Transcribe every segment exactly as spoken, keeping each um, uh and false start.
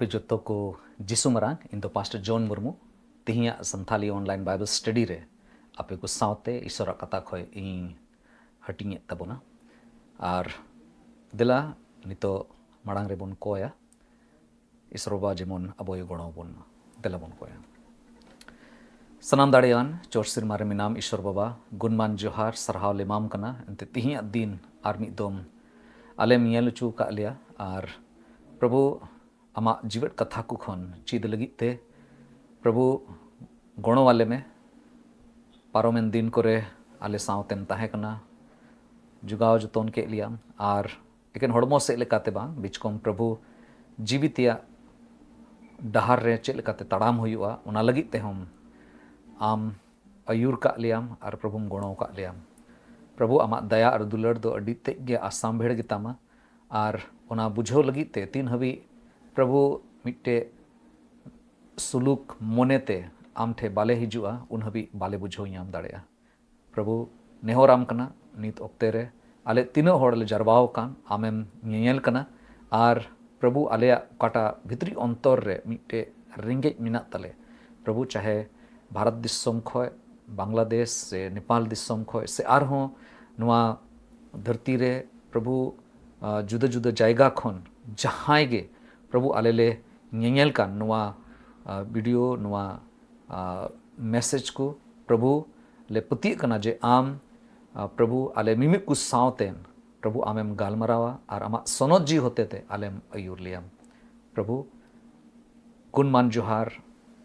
ᱟᱯᱮ ᱡᱚᱛᱚ ᱠᱚ ᱡᱤᱥᱩ ᱢᱟᱨᱟᱝ, ᱤᱧ ᱫᱚ ᱯᱟᱥᱴᱚᱨ ᱡᱚᱱ ᱢᱩᱨᱢᱩ᱾ ᱛᱮᱦᱮᱧᱟᱜ ᱥᱟᱱᱛᱷᱟᱞᱤ online Bible study ᱨᱮ ᱟᱯᱮ ᱠᱚ ᱥᱟᱶᱛᱮ ᱤᱥᱚᱨᱟᱜ ᱠᱟᱛᱷᱟ ᱠᱷᱚᱱ ᱤᱧ ᱦᱟᱹᱴᱤᱧᱮᱫ ᱛᱟᱵᱚᱱᱟ᱾ ᱟᱨ ᱫᱮᱞᱟ, ᱱᱤᱛᱚᱜ ᱢᱟᱲᱟᱝ ᱨᱮᱵᱚᱱ ᱠᱚᱭᱟ, ᱤᱥᱚᱨ ᱵᱟᱵᱟ ᱡᱮᱢᱚᱱ ᱟᱵᱚᱭ ᱜᱚᱲᱚ ᱵᱚᱱ ᱢᱟ᱾ ᱫᱮᱞᱟ ᱵᱚᱱ ᱠᱚᱭᱟ᱾ ᱥᱟᱱᱟᱢ ᱫᱟᱲᱮᱭᱟᱱ ᱪᱚᱴ ᱥᱮᱨᱢᱟ ᱨᱮ ᱢᱮᱱᱟᱢ ᱤᱥᱚᱨ ᱵᱟᱵᱟ, ᱜᱩᱱᱢᱟᱱ ᱡᱚᱦᱟᱨ, ᱥᱟᱨᱦᱟᱣ ᱞᱮᱢᱟᱢ ᱠᱟᱱᱟ᱾ ᱮᱱᱛᱮ ᱛᱮᱦᱮᱧᱟᱜ ᱫᱤᱱ ᱟᱨ ᱢᱤᱫ ᱫᱚᱢ ᱟᱞᱮᱢ ᱧᱮᱞ ᱦᱚᱪᱚ ᱟᱠᱟᱫ ᱞᱮᱭᱟ᱾ ᱟᱨ ᱯᱨᱚᱵᱷᱩ, ᱟᱢᱟᱜ ᱡᱤᱣᱮᱫ ᱠᱟᱛᱷᱟ ᱠᱚ ᱠᱷᱚᱱ ᱪᱮᱫ ᱞᱟᱹᱜᱤᱫ ᱛᱮ ᱯᱨᱚᱵᱷᱩ ᱜᱚᱲᱚ ᱟᱞᱮ ᱢᱮ᱾ ᱯᱟᱨᱚᱢᱮᱱ ᱫᱤᱱ ᱠᱚᱨᱮ ᱟᱞᱮ ᱥᱟᱶᱛᱮᱢ ᱛᱟᱦᱮᱸ ᱠᱟᱱᱟ, ᱡᱚᱜᱟᱣ ᱡᱚᱛᱚᱱ ᱠᱮᱫ ᱞᱮᱭᱟᱢ, ᱟᱨ ᱮᱠᱮᱱ ᱦᱚᱲᱢᱚ ᱥᱮᱫ ᱞᱮᱠᱟᱛᱮ ᱵᱟᱝ, ᱵᱤᱪᱠᱚᱢ ᱯᱨᱚᱵᱷᱩ ᱡᱤᱣᱤ ᱛᱮᱭᱟᱜ ᱰᱟᱦᱟᱨ ᱨᱮ ᱪᱮᱫ ᱞᱮᱠᱟᱛᱮ ᱛᱟᱲᱟᱢ ᱦᱩᱭᱩᱜᱼᱟ, ᱚᱱᱟ ᱞᱟᱹᱜᱤᱫ ᱛᱮᱦᱚᱸ ᱟᱢ ᱟᱹᱭᱩᱨ ᱠᱟᱜ ᱞᱮᱭᱟᱢ ᱟᱨ ᱯᱨᱚᱵᱷᱩᱢ ᱜᱚᱲᱚ ᱟᱠᱟᱫ ᱞᱮᱭᱟᱢ᱾ ᱯᱨᱚᱵᱷᱩ, ᱟᱢᱟᱜ ᱫᱟᱭᱟ ᱟᱨ ᱫᱩᱞᱟᱹᱲ ᱫᱚ ᱟᱹᱰᱤ ᱛᱮᱫ ᱜᱮ ᱟᱥᱟᱢᱵᱷᱮᱲ ᱜᱮᱛᱟᱢᱟ, ᱟᱨ ᱚᱱᱟ ᱵᱩᱡᱷᱟᱹᱣ ᱞᱟᱹᱜᱤᱫ ᱛᱮ ᱛᱤᱱ ᱦᱟᱹᱵᱤᱡ ᱯᱨᱚᱵᱷᱩ ᱢᱤᱫᱴᱮᱡ ᱥᱩᱞᱩᱠ ᱢᱚᱱᱮᱛᱮ ᱟᱢ ᱴᱷᱮᱱ ᱵᱟᱞᱮ ᱦᱤᱡᱩᱜᱼᱟ, ᱩᱱ ᱦᱟᱹᱵᱤᱡ ᱵᱟᱞᱮ ᱵᱩᱡᱷᱟᱹᱣ ᱧᱟᱢ ᱫᱟᱲᱮᱭᱟᱜᱼᱟ᱾ ᱯᱨᱚᱵᱷᱩ, ᱱᱮᱦᱚᱨᱟᱢ ᱠᱟᱱᱟ ᱱᱤᱛ ᱚᱠᱛᱮ ᱨᱮ ᱟᱞᱮ ᱛᱤᱱᱟᱹᱜ ᱦᱚᱲ ᱞᱮ ᱡᱟᱨᱣᱟ ᱟᱠᱟᱱ, ᱟᱢᱮᱢ ᱧᱮᱧᱮᱞ ᱠᱟᱱᱟ᱾ ᱟᱨ ᱯᱨᱚᱵᱷᱩ, ᱟᱞᱮᱭᱟᱜ ᱚᱠᱟᱴᱟᱜ ᱵᱷᱤᱛᱨᱤ ᱚᱱᱛᱚᱨ ᱨᱮ ᱢᱤᱫᱴᱮᱡ ᱨᱮᱸᱜᱮᱡ ᱢᱮᱱᱟᱜ ᱛᱟᱞᱮ, ᱯᱨᱚᱵᱷᱩ, ᱪᱟᱦᱮ ᱵᱷᱟᱨᱚᱛ ᱫᱤᱥᱚᱢ ᱠᱷᱚᱡ, ᱵᱟᱝᱞᱟᱫᱮᱥ ᱥᱮ ᱱᱮᱯᱟᱞ ᱫᱤᱥᱚᱢ ᱠᱷᱚᱡ, ᱥᱮ ᱟᱨᱦᱚᱸ ᱱᱚᱣᱟ ᱫᱷᱟᱹᱨᱛᱤ ᱨᱮ ᱯᱨᱚᱵᱷᱩ, ᱟᱸ, ᱡᱩᱫᱟᱹ ᱡᱩᱫᱟᱹ ᱡᱟᱭᱜᱟ ᱠᱷᱚᱱ ᱡᱟᱦᱟᱸᱭ ᱜᱮ ᱯᱨᱚᱵᱷᱩ ᱟᱞᱮ ᱞᱮ ᱧᱮᱧᱮᱞ ᱠᱟᱱ ᱱᱚᱣᱟ, ᱟᱸ, video, ᱱᱚᱣᱟ, ᱟᱸ, message ᱠᱚ, ᱯᱨᱚᱵᱷᱩ, ᱞᱮ ᱯᱟᱹᱛᱭᱟᱹᱜ ᱠᱟᱱᱟ ᱡᱮ ᱟᱢ, ᱟᱸ, ᱯᱨᱚᱵᱷᱩ, ᱟᱞᱮ ᱢᱤᱢᱤᱫ ᱠᱚ ᱥᱟᱶᱛᱮ ᱯᱨᱚᱵᱷᱩ ᱟᱢᱮᱢ ᱜᱟᱞᱢᱟᱨᱟᱣᱟ ᱟᱨ ᱟᱢᱟᱜ ᱥᱚᱱᱚᱛ ᱡᱤᱣᱤ ᱦᱚᱛᱮᱛᱮ ᱟᱞᱮᱢ ᱟᱹᱭᱩᱨ ᱞᱮᱭᱟᱢ᱾ ᱯᱨᱚᱵᱷᱩ, ᱜᱩᱱᱢᱟᱱ ᱡᱚᱦᱟᱨ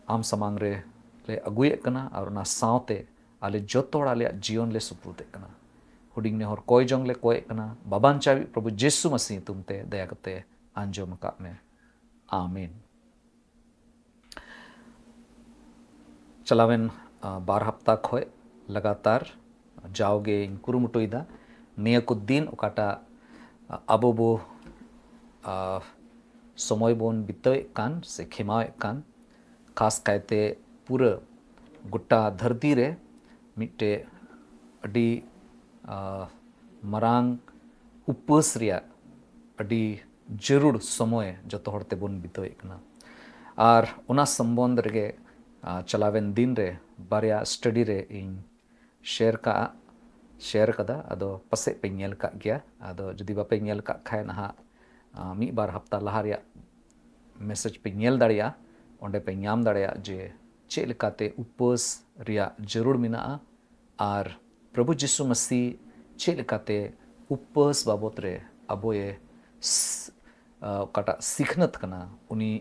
ᱟᱢ ᱥᱟᱢᱟᱝ ᱨᱮ ᱞᱮ ᱟᱹᱜᱩᱭᱮᱫ ᱠᱟᱱᱟ, ᱟᱨ ᱚᱱᱟ ᱥᱟᱶᱛᱮ ᱟᱞᱮ ᱡᱚᱛᱚ ᱦᱚᱲ ᱟᱞᱮᱭᱟᱜ ᱡᱤᱭᱚᱱ ᱞᱮ ᱥᱩᱯᱨᱩᱫᱮᱫ ᱠᱟᱱᱟ᱾ ᱦᱩᱰᱤᱧ ᱱᱮᱦᱚᱨ ᱠᱚᱭ ᱡᱚᱝ ᱞᱮ ᱠᱚᱭᱮᱫ ᱠᱟᱱᱟ, ᱵᱟᱵᱟᱧᱪᱟᱣᱤᱡ ᱯᱨᱚᱵᱷᱩ ᱡᱤᱥᱩ ᱢᱟᱹᱥᱤ ᱧᱩᱛᱩᱢ ᱛᱮ ᱫᱟᱭᱟ ᱠᱟᱛᱮ ᱟᱸᱡᱚᱢ ᱟᱠᱟᱫ ᱢᱮ᱾ ᱟᱢᱮᱱ᱾ ᱪᱟᱞᱟᱣᱮᱱ, ᱟ, ᱵᱟᱨ ᱦᱟᱯᱛᱟ ᱠᱷᱚᱡ ᱞᱟᱜᱟᱛᱟᱨ ᱡᱟᱣᱜᱮᱧ ᱠᱩᱨᱩᱢᱩᱴᱩᱭᱮᱫᱟ ᱱᱤᱭᱟᱹ ᱠᱚ ᱫᱤᱱ ᱚᱠᱟᱴᱟᱜ, ᱟ, ᱟᱵᱚ ᱵᱚ, ᱟ, ᱥᱚᱢᱚᱭ ᱵᱚᱱ ᱵᱤᱛᱟᱹᱣᱮᱫ ᱠᱟᱱ ᱥᱮ ᱠᱷᱮᱢᱟᱣᱮᱫ ᱠᱟᱱ, ᱠᱷᱟᱥ ᱠᱟᱭᱛᱮ ᱯᱩᱨᱟᱹ ᱜᱚᱴᱟ ᱫᱷᱟᱹᱨᱛᱤ ᱨᱮ ᱢᱤᱫᱴᱮᱡ ᱟᱹᱰᱤ, ᱟ, ᱢᱟᱨᱟᱝ ᱩᱯᱟᱹᱥ ᱨᱮᱭᱟᱜ ᱟᱹᱰᱤ ᱡᱟᱹᱨᱩᱲ ᱥᱚᱢᱚᱭ ᱡᱚᱛᱚ ᱦᱚᱲ ᱛᱮᱵᱚᱱ ᱵᱤᱛᱟᱹᱣᱮᱫ ᱠᱟᱱᱟ᱾ ᱟᱨ ᱚᱱᱟ ᱥᱚᱢᱵᱚᱱᱫᱷ ᱨᱮᱜᱮ ᱟᱨ ᱪᱟᱞᱟᱣᱮᱱ ᱫᱤᱱ ᱨᱮ ᱵᱟᱨᱭᱟ ᱥᱴᱟᱰᱤ ᱨᱮ ᱤᱧ ᱥᱮᱭᱟᱨ ᱠᱟᱜᱼᱟ, ᱥᱮᱭᱟᱨ ᱠᱟᱫᱟ᱾ ᱟᱫᱚ ᱯᱟᱥᱮᱡ ᱯᱮ ᱧᱮᱞ ᱠᱟᱜ ᱜᱮᱭᱟ᱾ ᱟᱫᱚ ᱡᱩᱫᱤ ᱵᱟᱯᱮ ᱧᱮᱞ ᱠᱟᱜ ᱠᱷᱟᱡ ᱱᱟᱦᱟᱜ ᱟᱨ ᱢᱤᱫ ᱵᱟᱨ ᱦᱟᱯᱛᱟ ᱞᱟᱦᱟ ᱨᱮᱭᱟᱜ ᱢᱮᱥᱮᱡᱽ ᱯᱮ ᱧᱮᱞ ᱫᱟᱲᱮᱭᱟᱜᱼᱟ᱾ ᱚᱸᱰᱮ ᱯᱮ ᱧᱟᱢ ᱫᱟᱲᱮᱭᱟᱜᱼᱟ ᱡᱮ ᱪᱮᱫ ᱞᱮᱠᱟᱛᱮ ᱩᱯᱟᱹᱥ ᱨᱮᱭᱟᱜ ᱡᱟᱹᱨᱩᱲ ᱢᱮᱱᱟᱜᱼᱟ ᱟᱨ ᱯᱨᱚᱵᱷᱩ ᱡᱤᱥᱩ ᱢᱟᱹᱥᱤ ᱪᱮᱫ ᱞᱮᱠᱟᱛᱮ ᱩᱯᱟᱹᱥ ᱵᱟᱵᱚᱛ ᱨᱮ ᱟᱵᱚᱭᱮ ᱥ- ᱟᱨ ᱚᱠᱟᱴᱟᱜ ᱥᱤᱠᱷᱱᱟᱹᱛ ᱠᱟᱱᱟ, ᱩᱱᱤ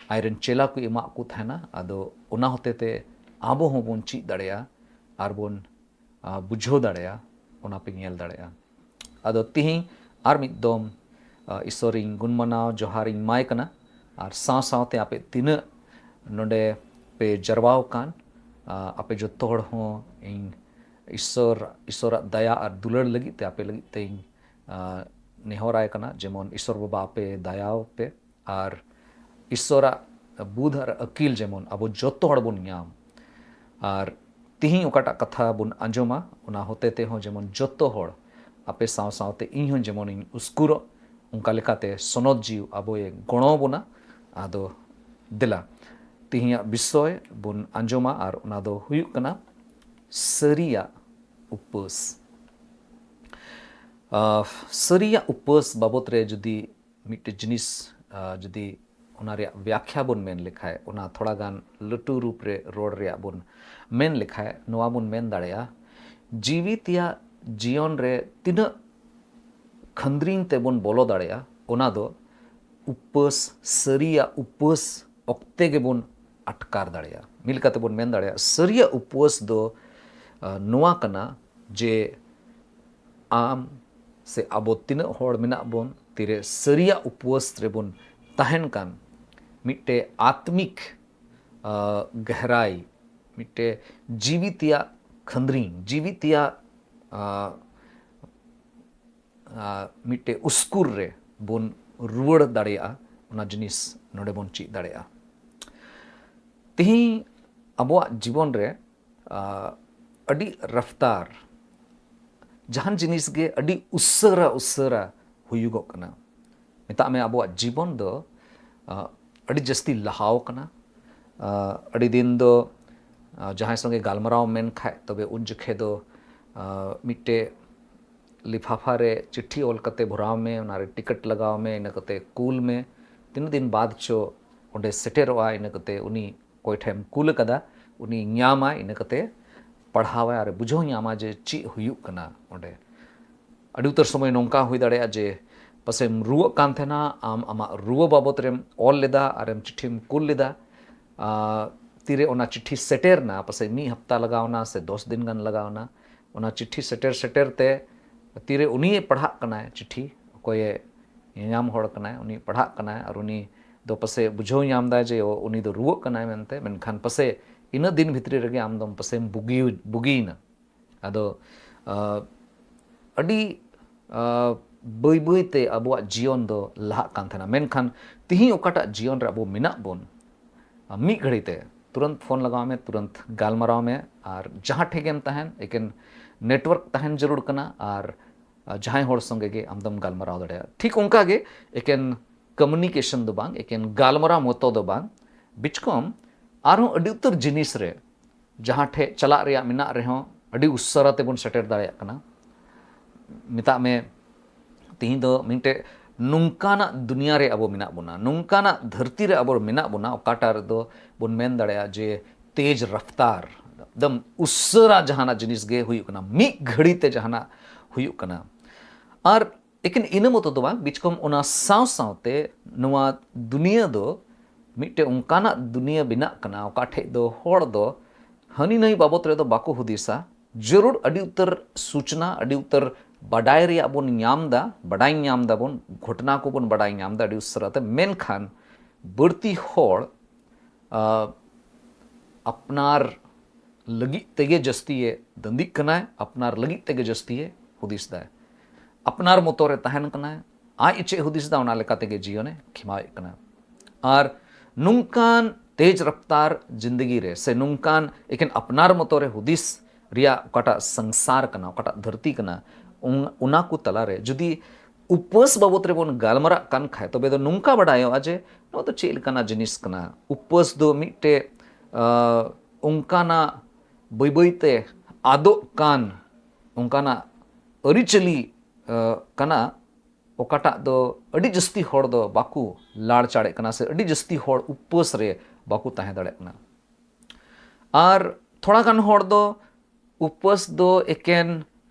ᱟᱡᱨᱮᱱ ᱪᱮᱞᱟ ᱠᱚ ᱮᱢᱟᱜ ᱠᱚ ᱛᱟᱦᱮᱱᱟ᱾ ᱟᱫᱚ ᱚᱱᱟ ᱦᱚᱛᱮ ᱛᱮ ᱟᱵᱚ ᱦᱚᱸᱵᱚᱱ ᱪᱮᱫ ᱫᱟᱲᱮᱭᱟᱜᱼᱟ ᱟᱨ ᱵᱚᱱ ᱟᱨ ᱵᱩᱡᱷᱟᱹᱣ ᱫᱟᱲᱮᱭᱟᱜᱼᱟ, ᱚᱱᱟ ᱯᱮ ᱧᱮᱞ ᱫᱟᱲᱮᱭᱟᱜᱼᱟ᱾ ᱟᱫᱚ ᱛᱤᱦᱤᱧ ᱟᱨ ᱢᱤᱫ ᱫᱚᱢ ᱟᱨ ᱤᱥᱚᱨᱤᱧ ᱜᱩᱱ ᱢᱟᱱᱟᱣ ᱡᱚᱦᱟᱨᱤᱧ ᱮᱢᱟᱭ ᱠᱟᱱᱟ᱾ ᱟᱨ ᱥᱟᱶ ᱥᱟᱶᱛᱮ ᱟᱯᱮ ᱛᱤᱱᱟᱹᱜ ᱱᱚᱰᱮ ᱯᱮ ᱡᱟᱨᱣᱟ ᱟᱠᱟᱱ ᱟᱨ ᱟᱯᱮ ᱡᱚᱛᱚ ᱦᱚᱲ ᱦᱚᱸ ᱤᱧ ᱤᱥᱚᱨ ᱤᱥᱚᱨᱟᱜ ᱫᱟᱭᱟ ᱟᱨ ᱫᱩᱞᱟᱹᱲ ᱞᱟᱹᱜᱤᱫ ᱛᱮ ᱟᱯᱮ ᱞᱟᱹᱜᱤᱫ ᱛᱮᱧ ᱟᱨ ᱱᱮᱦᱚᱨᱟᱭ ᱠᱟᱱᱟ, ᱡᱮᱢᱚᱱ ᱤᱥᱚᱨ ᱵᱟᱵᱟ ᱟᱯᱮ ᱫᱟᱭᱟᱣ ᱯᱮ ᱟᱨ ᱤᱥᱚᱨᱟᱜ ᱵᱩᱫᱷ ᱟᱨ ᱟᱹᱠᱤᱞ ᱡᱮᱢᱚᱱ ᱟᱵᱚ ᱡᱚᱛᱚ ᱦᱚᱲ ᱵᱚᱱ ᱧᱟᱢ᱾ ᱟᱨ ᱛᱤᱦᱤᱧ ᱚᱠᱟᱴᱟᱜ ᱠᱟᱛᱷᱟ ᱵᱚᱱ ᱟᱸᱡᱚᱢᱟ, ᱚᱱᱟ ᱦᱚᱛᱮ ᱛᱮᱦᱚᱸ ᱡᱮᱢᱚᱱ ᱡᱚᱛᱚ ᱦᱚᱲ ᱟᱯᱮ ᱥᱟᱶ ᱥᱟᱶᱛᱮ ᱤᱧ ᱦᱚᱸ ᱡᱮᱢᱚᱱᱤᱧ ᱩᱥᱠᱩᱨᱚᱜ, ᱚᱱᱠᱟ ᱞᱮᱠᱟᱛᱮ ᱥᱚᱱᱚᱛ ᱡᱤᱣᱤ ᱟᱵᱚᱭ ᱜᱚᱲᱚ ᱵᱚᱱᱟ᱾ ᱟᱫᱚ ᱫᱮᱞᱟ, ᱛᱤᱦᱤᱧᱟᱜ ᱵᱤᱥᱚᱭ ᱵᱚᱱ ᱟᱸᱡᱚᱢᱟ ᱟᱨ ᱚᱱᱟ ᱫᱚ ᱦᱩᱭᱩᱜ ᱠᱟᱱᱟ ᱥᱟᱹᱨᱤᱭᱟᱜ ᱩᱯᱟᱹᱥ᱾ ᱟᱨ ᱥᱟᱹᱨᱤᱭᱟᱜ ᱩᱯᱟᱹᱥ ᱵᱟᱵᱚᱛ ᱨᱮ ᱡᱩᱫᱤ ᱢᱤᱫᱴᱮᱡ ᱡᱤᱱᱤᱥ ᱟᱨ ᱡᱩᱫᱤ ᱚᱱᱟ ᱨᱮᱭᱟᱜ ᱵᱮᱠᱠᱷᱟ ᱵᱚᱱ ᱢᱮᱱ ᱞᱮᱠᱷᱟᱡ, ᱚᱱᱟ ᱛᱷᱚᱲᱟ ᱜᱟᱱ ᱞᱟᱹᱴᱩ ᱨᱩᱯ ᱨᱮ ᱨᱚᱲ ᱨᱮᱭᱟᱜ ᱵᱚᱱ ᱢᱮᱱ ᱞᱮᱠᱷᱟᱡ, ᱱᱚᱣᱟ ᱵᱚᱱ ᱢᱮᱱ ᱫᱟᱲᱮᱭᱟᱜᱼᱟ, ᱡᱤᱣᱤᱛᱤᱭᱟᱜ ᱡᱤᱭᱚᱱ ᱨᱮ ᱛᱤᱱᱟᱹᱜ ᱠᱷᱟᱹᱱᱫᱽᱨᱤᱧ ᱛᱮᱵᱚᱱ ᱵᱚᱞᱚ ᱫᱟᱲᱮᱭᱟᱜᱼᱟ, ᱚᱱᱟ ᱫᱚ ᱩᱯᱟᱹᱥ, ᱥᱟᱹᱨᱤᱭᱟᱜ ᱩᱯᱟᱹᱥ ᱚᱠᱛᱮ ᱜᱮᱵᱚᱱ ᱟᱴᱠᱟᱨ ᱫᱟᱲᱮᱭᱟᱜᱼᱟ᱾ ᱢᱤᱫ ᱞᱮᱠᱟᱛᱮ ᱵᱚᱱ ᱢᱮᱱ ᱫᱟᱲᱮᱭᱟᱜᱼᱟ, ᱥᱟᱹᱨᱤᱭᱟᱜ ᱩᱯᱟᱹᱥ ᱫᱚ ᱟᱨ ᱱᱚᱣᱟ ᱠᱟᱱᱟ ᱡᱮ ᱟᱢ ᱥᱮ ᱟᱵᱚ ᱛᱤᱱᱟᱹᱜ ᱦᱚᱲ ᱢᱮᱱᱟᱜ ᱵᱚᱱ, ᱛᱤᱨᱮ ᱥᱟᱹᱨᱤᱭᱟᱜ ᱩᱯᱟᱹᱥ ᱨᱮᱵᱚᱱ ᱛᱟᱦᱮᱱ ᱠᱟᱱ, ᱢᱤᱫᱴᱮᱡ ᱟᱛᱢᱤᱠ ᱟᱨ ᱜᱟᱦᱨᱟᱭ, ᱢᱤᱫᱴᱮᱡ ᱡᱤᱣᱤᱛᱤᱭᱟᱜ ᱠᱷᱟᱹᱱᱫᱽᱨᱤᱧ, ᱡᱤᱣᱤᱛᱤᱭᱟᱜ ᱟᱨ ᱟᱨ ᱢᱤᱫᱴᱮᱡ ᱩᱥᱠᱩᱨ ᱨᱮ ᱵᱚᱱ ᱨᱩᱣᱟᱹᱲ ᱫᱟᱲᱮᱭᱟᱜᱼᱟ, ᱚᱱᱟ ᱡᱤᱱᱤᱥ ᱱᱚᱰᱮ ᱵᱚᱱ ᱪᱮᱫ ᱫᱟᱲᱮᱭᱟᱜᱼᱟ᱾ ᱛᱤᱦᱤᱧ ᱟᱵᱚᱣᱟᱜ ᱡᱤᱵᱚᱱ ᱨᱮ ᱟᱨ ᱟᱹᱰᱤ ᱨᱟᱯᱷᱛᱟᱨ, ᱡᱟᱦᱟᱱ ᱡᱤᱱᱤᱥ ᱜᱮ ᱟᱹᱰᱤ ᱩᱥᱟᱹᱨᱟ ᱩᱥᱟᱹᱨᱟ ᱦᱩᱭᱩᱜᱚᱜ ᱠᱟᱱᱟ᱾ ᱢᱮᱛᱟᱜ ᱢᱮ ᱟᱵᱚᱣᱟᱜ ᱡᱤᱵᱚᱱ ᱫᱚ ᱟᱹᱰᱤ ᱡᱟᱹᱥᱛᱤ ᱞᱟᱦᱟᱣ ᱠᱟᱱᱟ᱾ ᱟᱹᱰᱤ ᱫᱤᱱ ᱫᱚ ᱡᱟᱦᱟᱸᱭ ᱥᱚᱸᱜᱮ ᱜᱟᱞᱢᱟᱨᱟᱣ ᱢᱮᱱ ᱠᱷᱟᱡ, ᱛᱚᱵᱮ ᱩᱱ ᱡᱚᱠᱷᱮᱡ ᱫᱚ ᱢᱤᱫᱴᱮᱡ ᱞᱤᱯᱷᱟᱯᱷᱟ ᱨᱮ ᱪᱤᱴᱷᱤ ᱚᱞ ᱠᱟᱛᱮ ᱵᱷᱚᱨᱟᱣ ᱢᱮ, ᱚᱱᱟᱨᱮ ᱴᱤᱠᱤᱴ ᱞᱟᱜᱟᱣ ᱢᱮ, ᱤᱱᱟᱹ ᱠᱟᱛᱮ ᱠᱩᱞ ᱢᱮ᱾ ᱛᱤᱱᱟᱹᱜ ᱫᱤᱱ ᱵᱟᱫ ᱪᱚ ᱚᱸᱰᱮ ᱥᱮᱴᱮᱨᱚᱜᱼᱟ, ᱤᱱᱟᱹ ᱠᱟᱛᱮ ᱩᱱᱤ ᱚᱠᱚᱭ ᱴᱷᱮᱱ ᱮᱢ ᱠᱩᱞ ᱟᱠᱟᱫᱟ, ᱩᱱᱤ ᱧᱟᱢᱟᱭ, ᱤᱱᱟᱹ ᱠᱟᱛᱮ ᱯᱟᱲᱦᱟᱣᱟᱭ ᱟᱨ ᱵᱩᱡᱷᱟᱹᱣ ᱧᱟᱢᱟ ᱡᱮ ᱪᱮᱫ ᱦᱩᱭᱩᱜ ᱠᱟᱱᱟ ᱚᱸᱰᱮ᱾ ᱟᱹᱰᱤ ᱩᱛᱟᱹᱨ ᱥᱚᱢᱚᱭ ᱱᱚᱝᱠᱟ ᱦᱩᱭ ᱫᱟᱲᱮᱭᱟᱜᱼᱟ ᱡᱮ ᱯᱟᱥᱮᱢ ᱨᱩᱣᱟᱹᱜ ᱠᱟᱱ ᱛᱟᱦᱮᱱᱟ, ᱟᱢ ᱟᱢᱟᱜ ᱨᱩᱣᱟᱹ ᱵᱟᱵᱚᱛ ᱨᱮᱢ ᱚᱞ ᱞᱮᱫᱟ ᱟᱨᱮᱢ ᱪᱤᱴᱷᱤᱢ ᱠᱩᱞ ᱞᱮᱫᱟ᱾ ᱛᱤᱨᱮ ᱚᱱᱟ ᱪᱤᱴᱷᱤ ᱥᱮᱴᱮᱨ ᱱᱟ, ᱯᱟᱥᱮᱡ ᱢᱤᱫ ᱦᱟᱯᱛᱟ ᱞᱟᱜᱟᱣ ᱱᱟ ᱥᱮ ᱫᱚᱥ ᱫᱤᱱ ᱜᱟᱱ ᱞᱟᱜᱟᱣ ᱱᱟ᱾ ᱚᱱᱟ ᱪᱤᱴᱷᱤ ᱥᱮᱴᱮᱨ ᱥᱮᱴᱮᱨ ᱛᱮ ᱛᱤᱨᱮ ᱩᱱᱤᱭᱮ ᱯᱟᱲᱦᱟᱜ ᱠᱟᱱᱟᱭ ᱪᱤᱴᱷᱤ, ᱚᱠᱚᱭᱮ ᱧᱟᱢ ᱦᱚᱲ ᱠᱟᱱᱟᱭ, ᱩᱱᱤ ᱯᱟᱲᱦᱟᱜ ᱠᱟᱱᱟᱭ ᱟᱨ ᱩᱱᱤ ᱫᱚ ᱯᱟᱥᱮᱡ ᱵᱩᱡᱷᱟᱹᱣ ᱧᱟᱢ ᱫᱟᱭ ᱡᱮ ᱩᱱᱤ ᱫᱚ ᱨᱩᱣᱟᱹᱜ ᱠᱟᱱᱟᱭ ᱢᱮᱱᱛᱮ, ᱢᱮᱱᱠᱷᱟᱱ ᱯᱟᱥᱮᱡ ᱤᱱᱟᱹ ᱫᱤᱱ ᱵᱷᱤᱛᱨᱤ ᱨᱮᱜᱮ ᱟᱢ ᱫᱚᱢ ᱯᱟᱥᱮᱡ ᱵᱩᱜᱤ ᱵᱩᱜᱤᱭᱮᱱᱟ᱾ ᱟᱫᱚ ᱟᱹᱰᱤ ᱵᱟᱹᱭ ᱵᱟᱹᱭ ᱛᱮ ᱟᱵᱚᱣᱟᱜ ᱡᱤᱭᱚᱱ ᱫᱚ ᱞᱟᱦᱟᱜ ᱠᱟᱱ ᱛᱟᱦᱮᱱᱟ, ᱢᱮᱱᱠᱷᱟᱱ ᱛᱤᱦᱤᱧ ᱚᱠᱟᱴᱟᱜ ᱡᱤᱭᱚᱱ ᱨᱮ ᱟᱵᱚ ᱢᱮᱱᱟᱜ ᱵᱚᱱ, ᱢᱤᱫ ᱜᱷᱟᱹᱲᱤ ᱛᱮ ᱛᱩᱨᱟᱹᱱᱛ ᱯᱷᱳᱱ ᱞᱟᱜᱟᱣ ᱢᱮ, ᱛᱩᱨᱟᱹᱱᱛ ᱜᱟᱞᱢᱟᱨᱟᱣ ᱢᱮ, ᱟᱨ ᱡᱟᱦᱟᱸ ᱴᱷᱮᱡ ᱜᱮᱢ ᱛᱟᱦᱮᱱ, ᱮᱠᱮᱱ ᱱᱮᱴᱣᱟᱨᱠ ᱛᱟᱦᱮᱱ ᱡᱟᱹᱨᱩᱲ ᱠᱟᱱᱟ, ᱟᱨ ᱡᱟᱦᱟᱸᱭ ᱦᱚᱲ ᱥᱚᱸᱜᱮ ᱜᱮ ᱟᱢ ᱫᱚᱢ ᱜᱟᱞᱢᱟᱨᱟᱣ ᱫᱟᱲᱮᱭᱟᱜᱼᱟ᱾ ᱴᱷᱤᱠ ᱚᱱᱠᱟ ᱜᱮ ᱮᱠᱮᱱ ᱠᱚᱢᱤᱭᱩᱱᱤᱠᱮᱥᱚᱱ ᱫᱚ ᱵᱟᱝ, ᱮᱠᱮᱱ ᱜᱟᱞᱢᱟᱨᱟᱣ ᱢᱚᱛᱚ ᱫᱚ ᱵᱟᱝ, ᱵᱤᱪᱠᱚᱢ ᱟᱨᱦᱚᱸ ᱟᱹᱰᱤ ᱩᱛᱟᱹᱨ ᱡᱤᱱᱤᱥ ᱨᱮ ᱡᱟᱦᱟᱸ ᱴᱷᱮᱡ ᱪᱟᱞᱟᱜ ᱨᱮᱭᱟᱜ ᱢᱮᱱᱟᱜ ᱨᱮᱦᱚᱸ ᱟᱹᱰᱤ ᱩᱥᱟᱹᱨᱟ ᱛᱮᱵᱚᱱ ᱥᱮᱴᱮᱨ ᱫᱟᱲᱮᱭᱟᱜ ᱠᱟᱱᱟ᱾ ᱢᱮᱛᱟᱜ ᱢᱮ ᱛᱤᱦᱤᱧ ᱫᱚ ᱢᱤᱫᱴᱮᱡ ᱱᱚᱝᱠᱟᱱᱟᱜ ᱫᱩᱱᱤᱭᱟᱹ ᱨᱮ ᱟᱵᱚ ᱢᱮᱱᱟᱜ ᱵᱚᱱᱟ, ᱱᱚᱝᱠᱟᱱᱟᱜ ᱫᱷᱟᱹᱨᱛᱤ ᱨᱮ ᱟᱵᱚ ᱢᱮᱱᱟᱜ ᱵᱚᱱᱟ, ᱚᱠᱟᱴᱟᱜ ᱨᱮᱫᱚ ᱵᱚᱱ ᱢᱮᱱ ᱫᱟᱲᱮᱭᱟᱜᱼᱟ ᱡᱮ ᱛᱮᱡᱽ ᱨᱟᱯᱷᱛᱟᱨ, ᱮᱠᱫᱚᱢ ᱩᱥᱟᱹᱨᱟ ᱡᱟᱦᱟᱱᱟᱜ ᱡᱤᱱᱤᱥ ᱜᱮ ᱦᱩᱭᱩᱜ ᱠᱟᱱᱟ, ᱢᱤᱫ ᱜᱷᱟᱹᱲᱤ ᱛᱮ ᱡᱟᱦᱟᱱᱟᱜ ᱦᱩᱭᱩᱜ ᱠᱟᱱᱟ᱾ ᱟᱨ ᱮᱠᱮᱱ ᱤᱱᱟᱹ ᱢᱚᱛᱚ ᱫᱚ ᱵᱟᱝ, ᱵᱤᱪᱠᱚᱢ ᱚᱱᱟ ᱥᱟᱶ ᱥᱟᱶᱛᱮ ᱱᱚᱣᱟ ᱫᱩᱱᱤᱭᱟᱹ ᱫᱚ ᱢᱤᱫᱴᱮᱡ ᱚᱱᱠᱟᱱᱟᱜ ᱫᱩᱱᱤᱭᱟᱹ ᱵᱮᱱᱟᱜ ᱠᱟᱱᱟ, ᱚᱠᱟ ᱴᱷᱮᱡ ᱫᱚ ᱦᱚᱲ ᱫᱚ ᱦᱟᱹᱱᱤ ᱱᱟᱹᱭ ᱵᱟᱵᱚᱛ ᱨᱮᱫᱚ ᱵᱟᱠᱚ ᱦᱩᱫᱤᱥᱟ᱾ ᱡᱟᱹᱨᱩᱲ ᱟᱹᱰᱤ ᱩᱛᱟᱹᱨ ᱥᱩᱪᱱᱟ, ᱟᱹᱰᱤ ᱩᱛᱟᱹᱨ ᱵᱟᱰᱟᱭ ᱨᱮᱭᱟᱜ ᱵᱚᱱ ᱧᱟᱢ ᱫᱟ, ᱵᱟᱰᱟᱭ ᱧᱟᱢ ᱫᱟᱵᱚᱱ, ᱜᱷᱚᱴᱚᱱᱟ ᱠᱚᱵᱚᱱ ᱵᱟᱰᱟᱭ ᱧᱟᱢ ᱫᱟ ᱟᱹᱰᱤ ᱩᱥᱟᱹᱨᱟ ᱛᱮ, ᱢᱮᱱᱠᱷᱟᱱ ᱵᱟᱹᱲᱛᱤ ᱦᱚᱲ ᱟᱯᱱᱟᱨ ᱞᱟᱹᱜᱤᱫ ᱛᱮᱜᱮ ᱡᱟᱹᱥᱛᱤᱭᱮ ᱫᱟᱹᱱᱫᱤᱜ ᱠᱟᱱᱟᱭ, ᱟᱯᱱᱟᱨ ᱞᱟᱹᱜᱤᱫ ᱛᱮᱜᱮ ᱡᱟᱹᱥᱛᱤᱭᱮ ᱦᱩᱫᱤᱥ ᱫᱟᱭ, ᱟᱯᱱᱟᱨ ᱢᱚᱛᱚ ᱨᱮ ᱛᱟᱦᱮᱱ ᱠᱟᱱᱟᱭ, ᱟᱡ ᱪᱮᱫ ᱦᱩᱫᱤᱥ ᱫᱟ ᱚᱱᱟ ᱞᱮᱠᱟ ᱛᱮᱜᱮ ᱡᱤᱭᱚᱱᱮ ᱠᱷᱮᱢᱟᱣᱮᱫ ᱠᱟᱱᱟ᱾ ᱟᱨ ᱱᱚᱝᱠᱟᱱ ᱛᱮᱡᱽ ᱨᱟᱯᱷᱛᱟᱨ ᱡᱤᱱᱫᱮᱜᱤ ᱨᱮ ᱥᱮ ᱱᱚᱝᱠᱟᱱ ᱮᱠᱮᱱ ᱟᱯᱱᱟᱨ ᱢᱚᱛᱚ ᱨᱮ ᱦᱩᱫᱤᱥ ᱨᱮᱭᱟᱜ ᱚᱠᱟᱴᱟᱜ ᱥᱚᱝᱥᱟᱨ ᱠᱟᱱᱟ, ᱚᱠᱟᱴᱟᱜ ᱫᱷᱟᱹᱨᱛᱤ ᱠᱟᱱᱟ, ᱚᱱ-, ᱚᱱᱟ ᱠᱚ ᱛᱟᱞᱟᱨᱮ ᱡᱩᱫᱤ ᱩᱯᱟᱹᱥ ᱵᱟᱵᱚᱛ ᱨᱮᱵᱚᱱ ᱜᱟᱞᱢᱟᱨᱟᱜ ᱠᱟᱱ ᱠᱷᱟᱡ, ᱛᱚᱵᱮ ᱫᱚ ᱱᱚᱝᱠᱟ ᱵᱟᱰᱟᱭᱚᱜᱼᱟ ᱡᱮ ᱱᱚᱣᱟ ᱫᱚ ᱪᱮᱫ ᱞᱮᱠᱟᱱᱟᱜ ᱡᱤᱱᱤᱥ ᱠᱟᱱᱟ᱾ ᱩᱯᱟᱹᱥ ᱫᱚ ᱢᱤᱫᱴᱮᱡ, ᱟᱸ, ᱚᱱᱠᱟᱱᱟᱜ ᱵᱟᱹᱭ ᱵᱟᱹᱭ ᱛᱮ ᱟᱫᱚᱜ ᱠᱟᱱ ᱚᱱᱠᱟᱱᱟᱜ ᱟᱹᱨᱤᱪᱟᱹᱞᱤ, ᱟᱸ, ᱠᱟᱱᱟ, ᱚᱠᱟᱴᱟᱜ ᱫᱚ ᱟᱹᱰᱤ ᱡᱟᱹᱥᱛᱤ ᱦᱚᱲ ᱫᱚ ᱵᱟᱠᱚ ᱞᱟᱲᱪᱟᱲᱮᱫ ᱠᱟᱱᱟ ᱥᱮ ᱟᱹᱰᱤ ᱡᱟᱹᱥᱛᱤ ᱦᱚᱲ ᱩᱯᱟᱹᱥ ᱨᱮ ᱵᱟᱠᱚ ᱛᱟᱦᱮᱸ ᱫᱟᱲᱮᱭᱟᱜ ᱠᱟᱱᱟ᱾ ᱟᱨ ᱛᱷᱚᱲᱟ ᱜᱟᱱ ᱦᱚᱲ ᱫᱚ ᱩᱯᱟᱹᱥ ᱫᱚ ᱮᱠᱮᱱ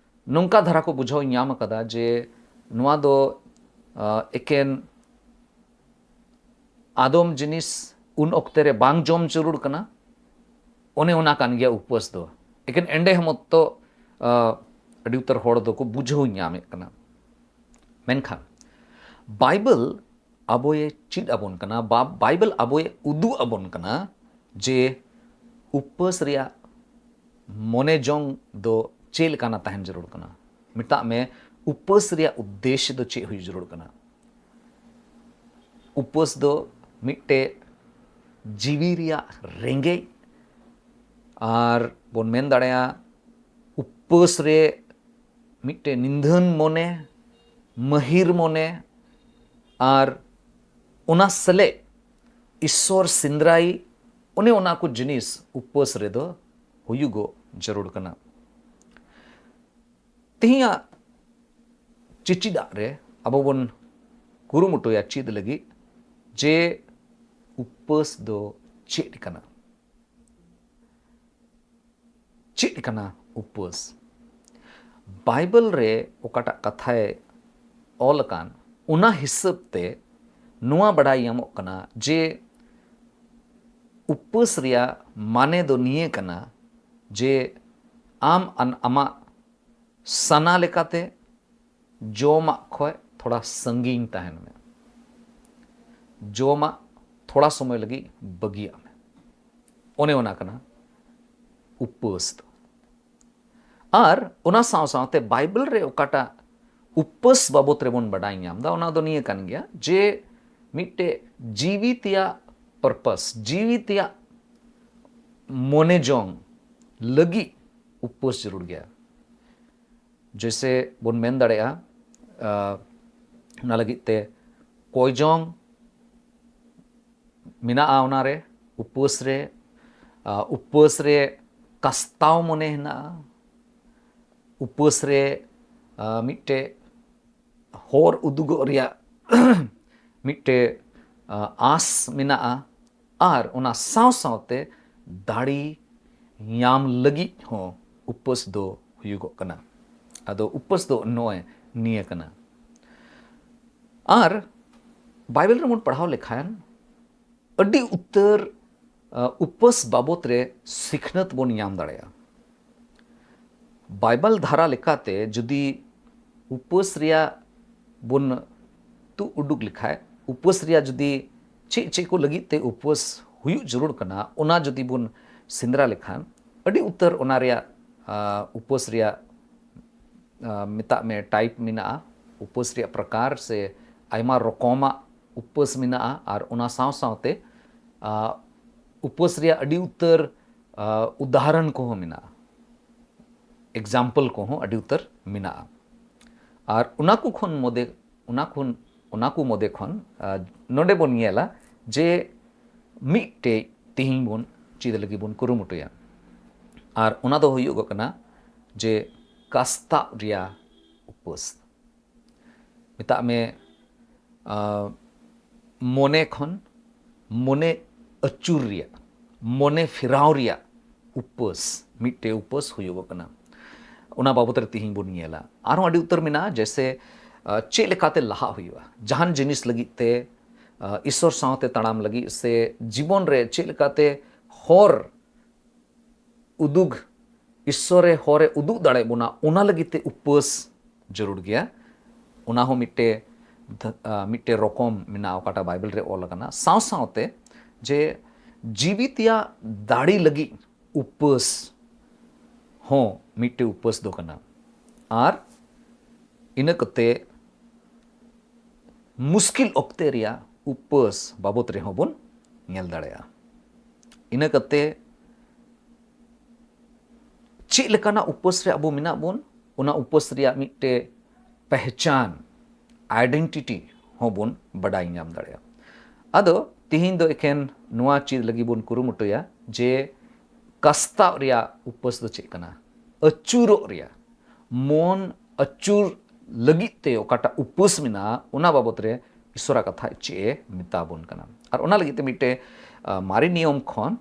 ᱱᱚᱝᱠᱟ ᱫᱷᱟᱨᱟ ᱠᱚ ᱵᱩᱡᱷᱟᱹᱣ ᱧᱟᱢ ᱟᱠᱟᱫᱟ ᱡᱮ ᱱᱚᱣᱟ ᱫᱚ, ᱟᱸ, ᱮᱠᱮᱱ ᱟᱫᱚᱢ ᱡᱤᱱᱤᱥ ᱩᱱ ᱚᱠᱛᱮ ᱨᱮ ᱵᱟᱝ ᱡᱚᱢ ᱡᱟᱹᱨᱩᱲ ᱠᱟᱱᱟ, ᱚᱱᱮ ᱚᱱᱟ ᱠᱟᱱ ᱜᱮᱭᱟ ᱩᱯᱟᱹᱥ ᱫᱚ᱾ ᱮᱠᱮᱱ ᱮᱸᱰᱮ ᱦᱚᱸ ᱢᱚᱛᱚ, ᱟᱸ, ᱟᱹᱰᱤ ᱩᱛᱟᱹᱨ ᱦᱚᱲ ᱫᱚᱠᱚ ᱵᱩᱡᱷᱟᱹᱣ ᱧᱟᱢᱮᱫ ᱠᱟᱱᱟ᱾ ᱢᱮᱱᱠᱷᱟᱱ ᱵᱟᱭᱵᱮᱞ ᱟᱵᱚᱭᱮ ᱪᱮᱫ ᱟᱵᱚᱱ ᱠᱟᱱᱟ, ᱵᱟ-, ᱵᱟᱭᱵᱮᱞ ᱟᱵᱚᱭᱮ ᱩᱫᱩᱜ ᱟᱵᱚᱱ ᱠᱟᱱᱟ ᱡᱮ ᱩᱯᱟᱹᱥ ᱨᱮᱭᱟᱜ ᱢᱚᱱᱮ ᱡᱚᱝ ᱫᱚ ᱪᱮᱫ ᱞᱮᱠᱟᱱᱟ ᱛᱟᱦᱮᱱ ᱡᱟᱹᱨᱩᱲ ᱠᱟᱱᱟ᱾ ᱢᱮᱛᱟᱜ ᱢᱮ, ᱩᱯᱟᱹᱥ ᱨᱮᱭᱟᱜ ᱩᱫᱽᱫᱮᱥ ᱫᱚ ᱪᱮᱫ ᱦᱩᱭ ᱡᱟᱹᱨᱩᱲ ᱠᱟᱱᱟ? ᱩᱯᱟᱹᱥ ᱫᱚ ᱢᱤᱫᱴᱮᱡ ᱡᱤᱣᱤ ᱨᱮᱭᱟᱜ ᱨᱮᱸᱜᱮᱡ, ᱟᱨ ᱵᱚᱱ ᱢᱮᱱ ᱫᱟᱲᱮᱭᱟᱜᱼᱟ, ᱩᱯᱟᱹᱥ ᱨᱮ ᱢᱤᱫᱴᱮᱡ ᱱᱤᱫᱷᱟᱹᱱ ᱢᱚᱱᱮ, ᱢᱟᱹᱦᱤᱨ ᱢᱚᱱᱮ, ᱟᱨ ᱚᱱᱟ ᱥᱮᱞᱮᱫ ᱤᱥᱥᱚᱨ ᱥᱮᱸᱫᱽᱨᱟᱭ, ᱚᱱᱮ ᱚᱱᱟ ᱠᱚ ᱡᱤᱱᱤᱥ ᱩᱯᱟᱹᱥ ᱨᱮᱫᱚ ᱦᱩᱭᱩᱜᱚᱜ ᱡᱟᱹᱨᱩᱲ ᱠᱟᱱᱟ᱾ ᱛᱮᱦᱮᱧᱟᱜ ᱪᱮᱪᱮᱫᱟᱜ ᱨᱮ ᱟᱵᱚ ᱵᱚᱱ ᱠᱩᱨᱩᱢᱩᱴᱩᱭᱟ ᱪᱮᱫ ᱞᱟᱹᱜᱤᱫ ᱡᱮ ᱩᱯᱟᱹᱥ ᱫᱚ ᱪᱮᱫ ᱠᱟᱱᱟ? ᱪᱮᱫ ᱠᱟᱱᱟ ᱩᱯᱟᱹᱥ? ᱵᱟᱭᱵᱮᱞ ᱨᱮ ᱚᱠᱟᱴᱟᱜ ᱠᱟᱛᱷᱟᱭ ᱚᱞ ᱟᱠᱟᱱ, ᱚᱱᱟ ᱦᱤᱥᱟᱹᱵ ᱛᱮ ᱱᱚᱣᱟ ᱵᱟᱰᱟᱭ ᱧᱟᱢᱚᱜ ᱠᱟᱱᱟ ᱡᱮ ᱩᱯᱟᱹᱥ ᱨᱮᱭᱟᱜ ᱢᱟᱱᱮ ᱫᱚ ᱱᱤᱭᱟᱹ ᱠᱟᱱᱟ ᱡᱮ ᱟᱢ ᱟᱱ-, ᱟᱢᱟᱜ ᱥᱟᱱᱟ ᱞᱮᱠᱟᱛᱮ ᱡᱚᱢᱟᱜ ᱠᱷᱚᱡ ᱛᱷᱚᱲᱟ ᱥᱟᱺᱜᱤᱧ ᱛᱟᱦᱮᱱ ᱢᱮ᱾ ᱡᱚᱢᱟᱜ ᱛᱷᱚᱲᱟ ᱥᱚᱢᱚᱭ ᱞᱟᱹᱜᱤᱫ ᱵᱟᱹᱜᱤᱭᱟᱜ ᱢᱮ᱾ ᱚᱱᱮ ᱚᱱᱟ ᱠᱟᱱᱟ ᱩᱯᱟᱹᱥ ᱫᱚ᱾ ᱟᱨ ᱚᱱᱟ ᱥᱟᱶ ᱥᱟᱶᱛᱮ ᱵᱟᱭᱵᱮᱞ ᱨᱮ ᱚᱠᱟᱴᱟᱜ ᱩᱯᱟᱹᱥ ᱵᱟᱵᱚᱛ ᱨᱮᱵᱚᱱ ᱵᱟᱰᱟᱭ ᱧᱟᱢ ᱮᱫᱟ, ᱚᱱᱟ ᱫᱚ ᱱᱤᱭᱟᱹ ᱠᱟᱱ ᱜᱮᱭᱟ ᱡᱮ ᱢᱤᱫᱴᱮᱡ ᱡᱤᱣᱤ ᱛᱮᱭᱟᱜ purpose, ᱡᱤᱣᱤ ᱛᱮᱭᱟᱜ ᱢᱚᱱᱮ ᱡᱚᱝ ᱞᱟᱹᱜᱤᱫ ᱩᱯᱟᱹᱥ ᱡᱟᱹᱨᱩᱲ ᱜᱮᱭᱟ᱾ ᱡᱮᱭᱥᱮ ᱵᱚᱱ ᱢᱮᱱ ᱫᱟᱲᱮᱭᱟᱜᱼᱟ, ᱟᱸ, ᱚᱱᱟ ᱞᱟᱹᱜᱤᱫ ᱛᱮ ᱠᱚᱭᱡᱚᱝ ᱢᱮᱱᱟᱜᱼᱟ ᱚᱱᱟᱨᱮ, ᱩᱯᱟᱹᱥ ᱨᱮ, ᱟ, ᱩᱯᱟᱹᱥ ᱨᱮ ᱠᱟᱥᱛᱟᱣ ᱢᱚᱱᱮ ᱦᱮᱱᱟᱜᱼᱟ, ᱩᱯᱟᱹᱥ ᱨᱮ, ᱟ, ᱢᱤᱫᱴᱮᱡ ᱦᱚᱨ ᱩᱫᱩᱜᱚᱜ ᱨᱮᱭᱟᱜ ᱢᱤᱫᱴᱮᱡ, ᱟ, ᱟᱸᱥ ᱢᱮᱱᱟᱜᱼᱟ, ᱟᱨ ᱚᱱᱟ ᱥᱟᱶ ᱥᱟᱶᱛᱮ ᱫᱟᱲᱮ ᱧᱟᱢ ᱞᱟᱹᱜᱤᱫ ᱦᱚᱸ ᱩᱯᱟᱹᱥ ᱫᱚ ᱦᱩᱭᱩᱜᱚᱜ ᱠᱟᱱᱟ᱾ ᱟᱫᱚ ᱩᱯᱟᱹᱥ ᱫᱚ ᱱᱚᱜᱼᱚᱭ ᱱᱤᱭᱟᱹ ᱠᱟᱱᱟ᱾ ᱟᱨ ᱵᱟᱭᱵᱮᱞ ᱨᱮᱵᱚᱱ ᱯᱟᱲᱦᱟᱣ ᱞᱮᱠᱷᱟᱱ ᱟᱹᱰᱤ ᱩᱛᱟᱹᱨ, ᱟ, ᱩᱯᱟᱹᱥ ᱵᱟᱵᱚᱛ ᱨᱮ ᱥᱤᱠᱷᱱᱟᱹᱛ ᱵᱚᱱ ᱧᱟᱢ ᱫᱟᱲᱮᱭᱟᱜᱼᱟ᱾ ᱵᱟᱭᱵᱮᱞ ᱫᱷᱟᱨᱟ ᱞᱮᱠᱟᱛᱮ ᱡᱩᱫᱤ ᱩᱯᱟᱹᱥ ᱨᱮᱭᱟᱜ ᱵᱚᱱ ᱛᱩᱫ ᱩᱰᱩᱠ ᱞᱮᱠᱷᱟᱡ, ᱩᱯᱟᱹᱥ ᱨᱮᱭᱟᱜ ᱡᱩᱫᱤ ᱪᱮᱫ ᱪᱮᱫ ᱠᱚ ᱞᱟᱹᱜᱤᱫ ᱛᱮ ᱩᱯᱟᱹᱥ ᱦᱩᱭᱩᱜ ᱡᱟᱹᱨᱩᱲ ᱠᱟᱱᱟ, ᱚᱱᱟ ᱡᱩᱫᱤ ᱵᱚᱱ ᱥᱮᱸᱫᱽᱨᱟ ᱞᱮᱠᱷᱟᱱ, ᱟᱹᱰᱤ ᱩᱛᱟᱹᱨ ᱚᱱᱟ ᱨᱮᱭᱟᱜ, ᱟ, ᱩᱯᱟᱹᱥ ᱨᱮᱭᱟᱜ, ᱟ, ᱢᱮᱛᱟᱜ ᱢᱮ, ᱴᱟᱭᱤᱯ ᱢᱮᱱᱟᱜᱼᱟ, ᱩᱯᱟᱹᱥ ᱨᱮᱭᱟᱜ ᱯᱨᱚᱠᱟᱨ ᱥᱮ ᱟᱭᱢᱟ ᱨᱚᱠᱚᱢᱟᱜ ᱩᱯᱟᱹᱥ ᱢᱮᱱᱟᱜᱼᱟ, ᱟᱨ ᱚᱱᱟ ᱥᱟᱶ ᱥᱟᱶᱛᱮ, ᱟ, ᱩᱯᱟᱹᱥ ᱨᱮᱭᱟᱜ ᱟᱹᱰᱤ ᱩᱛᱟᱹᱨ, ᱟ, ᱩᱫᱟᱦᱚᱨᱚᱱ ᱠᱚᱦᱚᱸ ᱢᱮᱱᱟᱜᱼᱟ, ᱮᱠᱡᱟᱢᱯᱚᱞ ᱠᱚᱦᱚᱸ ᱟᱹᱰᱤ ᱩᱛᱟᱹᱨ ᱢᱮᱱᱟᱜᱼᱟ᱾ ᱟᱨ ᱚᱱᱟ ᱠᱚ ᱠᱷᱚᱱ ᱢᱚᱫᱮ, ᱚᱱᱟ ᱠᱷᱚᱱ, ᱚᱱᱟ ᱠᱚ ᱢᱚᱫᱮ ᱠᱷᱚᱱ, ᱟ, ᱱᱚᱰᱮ ᱵᱚᱱ ᱧᱮᱞᱟ ᱡᱮ ᱢᱤᱫᱴᱮᱡ ᱛᱤᱦᱤᱧ ᱵᱚᱱ ᱪᱮᱫ ᱞᱟᱹᱜᱤᱫ ᱵᱚᱱ ᱠᱩᱨᱩᱢᱩᱴᱩᱭᱟ, ᱟᱨ ᱚᱱᱟ ᱫᱚ ᱦᱩᱭᱩᱜᱚᱜ ᱠᱟᱱᱟ ᱡᱮ ᱠᱟᱥᱛᱟᱜ ᱨᱮᱭᱟᱜ ᱩᱯᱟᱹᱥ᱾ ᱢᱮᱛᱟᱜ ᱢᱮ, ᱟ, ᱢᱚᱱᱮ ᱠᱷᱚᱱ ᱢᱚᱱᱮ ᱟᱹᱪᱩᱨ ᱨᱮᱭᱟᱜ, ᱢᱚᱱᱮ ᱯᱷᱮᱨᱟᱣ ᱨᱮᱭᱟᱜ ᱩᱯᱟᱹᱥ, ᱢᱤᱫᱴᱮᱡ ᱩᱯᱟᱹᱥ ᱦᱩᱭᱩᱜᱚᱜ ᱠᱟᱱᱟ᱾ ᱚᱱᱟ ᱵᱟᱵᱚᱛ ᱨᱮ ᱛᱤᱦᱤᱧ ᱵᱚᱱ ᱧᱮᱞᱟ᱾ ᱟᱨᱦᱚᱸ ᱟᱹᱰᱤ ᱩᱛᱟᱹᱨ ᱢᱮᱱᱟᱜᱼᱟ, ᱡᱮᱭᱥᱮ, ᱟ, ᱪᱮᱫ ᱞᱮᱠᱟᱛᱮ ᱞᱟᱦᱟᱜ ᱦᱩᱭᱩᱜᱼᱟ, ᱡᱟᱦᱟᱱ ᱡᱤᱱᱤᱥ ᱞᱟᱹᱜᱤᱫ ᱛᱮ, ᱟ, ᱤᱥᱥᱚᱨ ᱥᱟᱶᱛᱮ ᱛᱟᱲᱟᱢ ᱞᱟᱹᱜᱤᱫ ᱥᱮ ᱡᱤᱵᱚᱱ ᱨᱮ ᱪᱮᱫ ᱞᱮᱠᱟᱛᱮ ᱦᱚᱨ ᱩᱫᱩᱜ, ᱤᱥᱥᱚᱨᱮ ᱦᱚᱨᱮ ᱩᱫᱩᱜ ᱫᱟᱲᱮ ᱵᱚᱱᱟ, ᱚᱱᱟ ᱞᱟᱹᱜᱤᱫ ᱛᱮ ᱩᱯᱟᱹᱥ ᱡᱟᱹᱨᱩᱲ ᱜᱮᱭᱟ᱾ ᱚᱱᱟ ᱦᱚᱸ ᱢᱤᱫᱴᱮᱡ ᱫᱷ-, ᱟ, ᱢᱤᱫᱴᱮᱡ ᱨᱚᱠᱚᱢ ᱢᱮᱱᱟᱜᱼᱟ, ᱚᱠᱟᱴᱟᱜ ᱵᱟᱭᱵᱮᱞ ᱨᱮ ᱚᱞ ᱟᱠᱟᱱᱟ᱾ ᱥᱟᱶ ᱥᱟᱶᱛᱮ ᱡᱮ ᱡᱤᱣᱤ ᱛᱮᱭᱟᱜ ᱫᱟᱲᱮ ᱞᱟᱹᱜᱤᱫ ᱩᱯᱟᱹᱥ ᱦᱚᱸ ᱢᱤᱫᱴᱮᱡ ᱩᱯᱟᱹᱥ ᱫᱚ ᱠᱟᱱᱟ᱾ ᱟᱨ ᱤᱱᱟᱹ ᱠᱟᱛᱮ ᱢᱩᱥᱠᱤᱞ ᱚᱠᱛᱮ ᱨᱮᱭᱟᱜ ᱩᱯᱟᱹᱥ ᱵᱟᱵᱚᱛ ᱨᱮᱦᱚᱸ ᱵᱚᱱ ᱧᱮᱞ ᱫᱟᱲᱮᱭᱟᱜᱼᱟ᱾ ᱤᱱᱟᱹ ᱠᱟᱛᱮ ᱪᱮᱫ ᱞᱮᱠᱟᱱᱟᱜ ᱩᱯᱟᱹᱥ ᱨᱮ ᱟᱵᱚ ᱢᱮᱱᱟᱜ ᱵᱚᱱ, ᱚᱱᱟ ᱩᱯᱟᱹᱥ ᱨᱮᱭᱟᱜ ᱢᱤᱫᱴᱮᱡ ᱯᱮᱦᱪᱟᱱ, ᱟᱭᱰᱮᱱᱴᱤᱴᱤ ᱦᱚᱸᱵᱚᱱ ᱵᱟᱰᱟᱭ ᱧᱟᱢ ᱫᱟᱲᱮᱭᱟᱜᱼᱟ᱾ ᱟᱫᱚ ᱛᱤᱦᱤᱧ ᱫᱚ ᱮᱠᱷᱮᱱ ᱱᱚᱣᱟ ᱪᱮᱫ ᱞᱟᱹᱜᱤᱫ ᱵᱚᱱ ᱠᱩᱨᱩᱢᱩᱴᱩᱭᱟ ᱡᱮ ᱠᱟᱥᱛᱟᱣ ᱨᱮᱭᱟᱜ ᱩᱯᱟᱹᱥ ᱫᱚ ᱪᱮᱫ ᱠᱟᱱᱟ, ᱟᱹᱪᱩᱨᱚᱜ ᱨᱮᱭᱟᱜ, ᱢᱚᱱ ᱟᱹᱪᱩᱨ ᱞᱟᱹᱜᱤᱫ ᱛᱮ ᱚᱠᱟᱴᱟᱜ ᱩᱯᱟᱹᱥ ᱢᱮᱱᱟᱜᱼᱟ, ᱚᱱᱟ ᱵᱟᱵᱚᱛ ᱨᱮ ᱤᱥᱚᱨᱟᱜ ᱠᱟᱛᱷᱟ ᱪᱮᱫ ᱮ ᱢᱮᱛᱟ ᱵᱚᱱ ᱠᱟᱱᱟ᱾ ᱟᱨ ᱚᱱᱟ ᱞᱟᱹᱜᱤᱫ ᱛᱮ ᱢᱤᱫᱴᱮᱡ, ᱟ, ᱢᱟᱨᱮ ᱱᱤᱭᱚᱢ ᱠᱷᱚᱱ,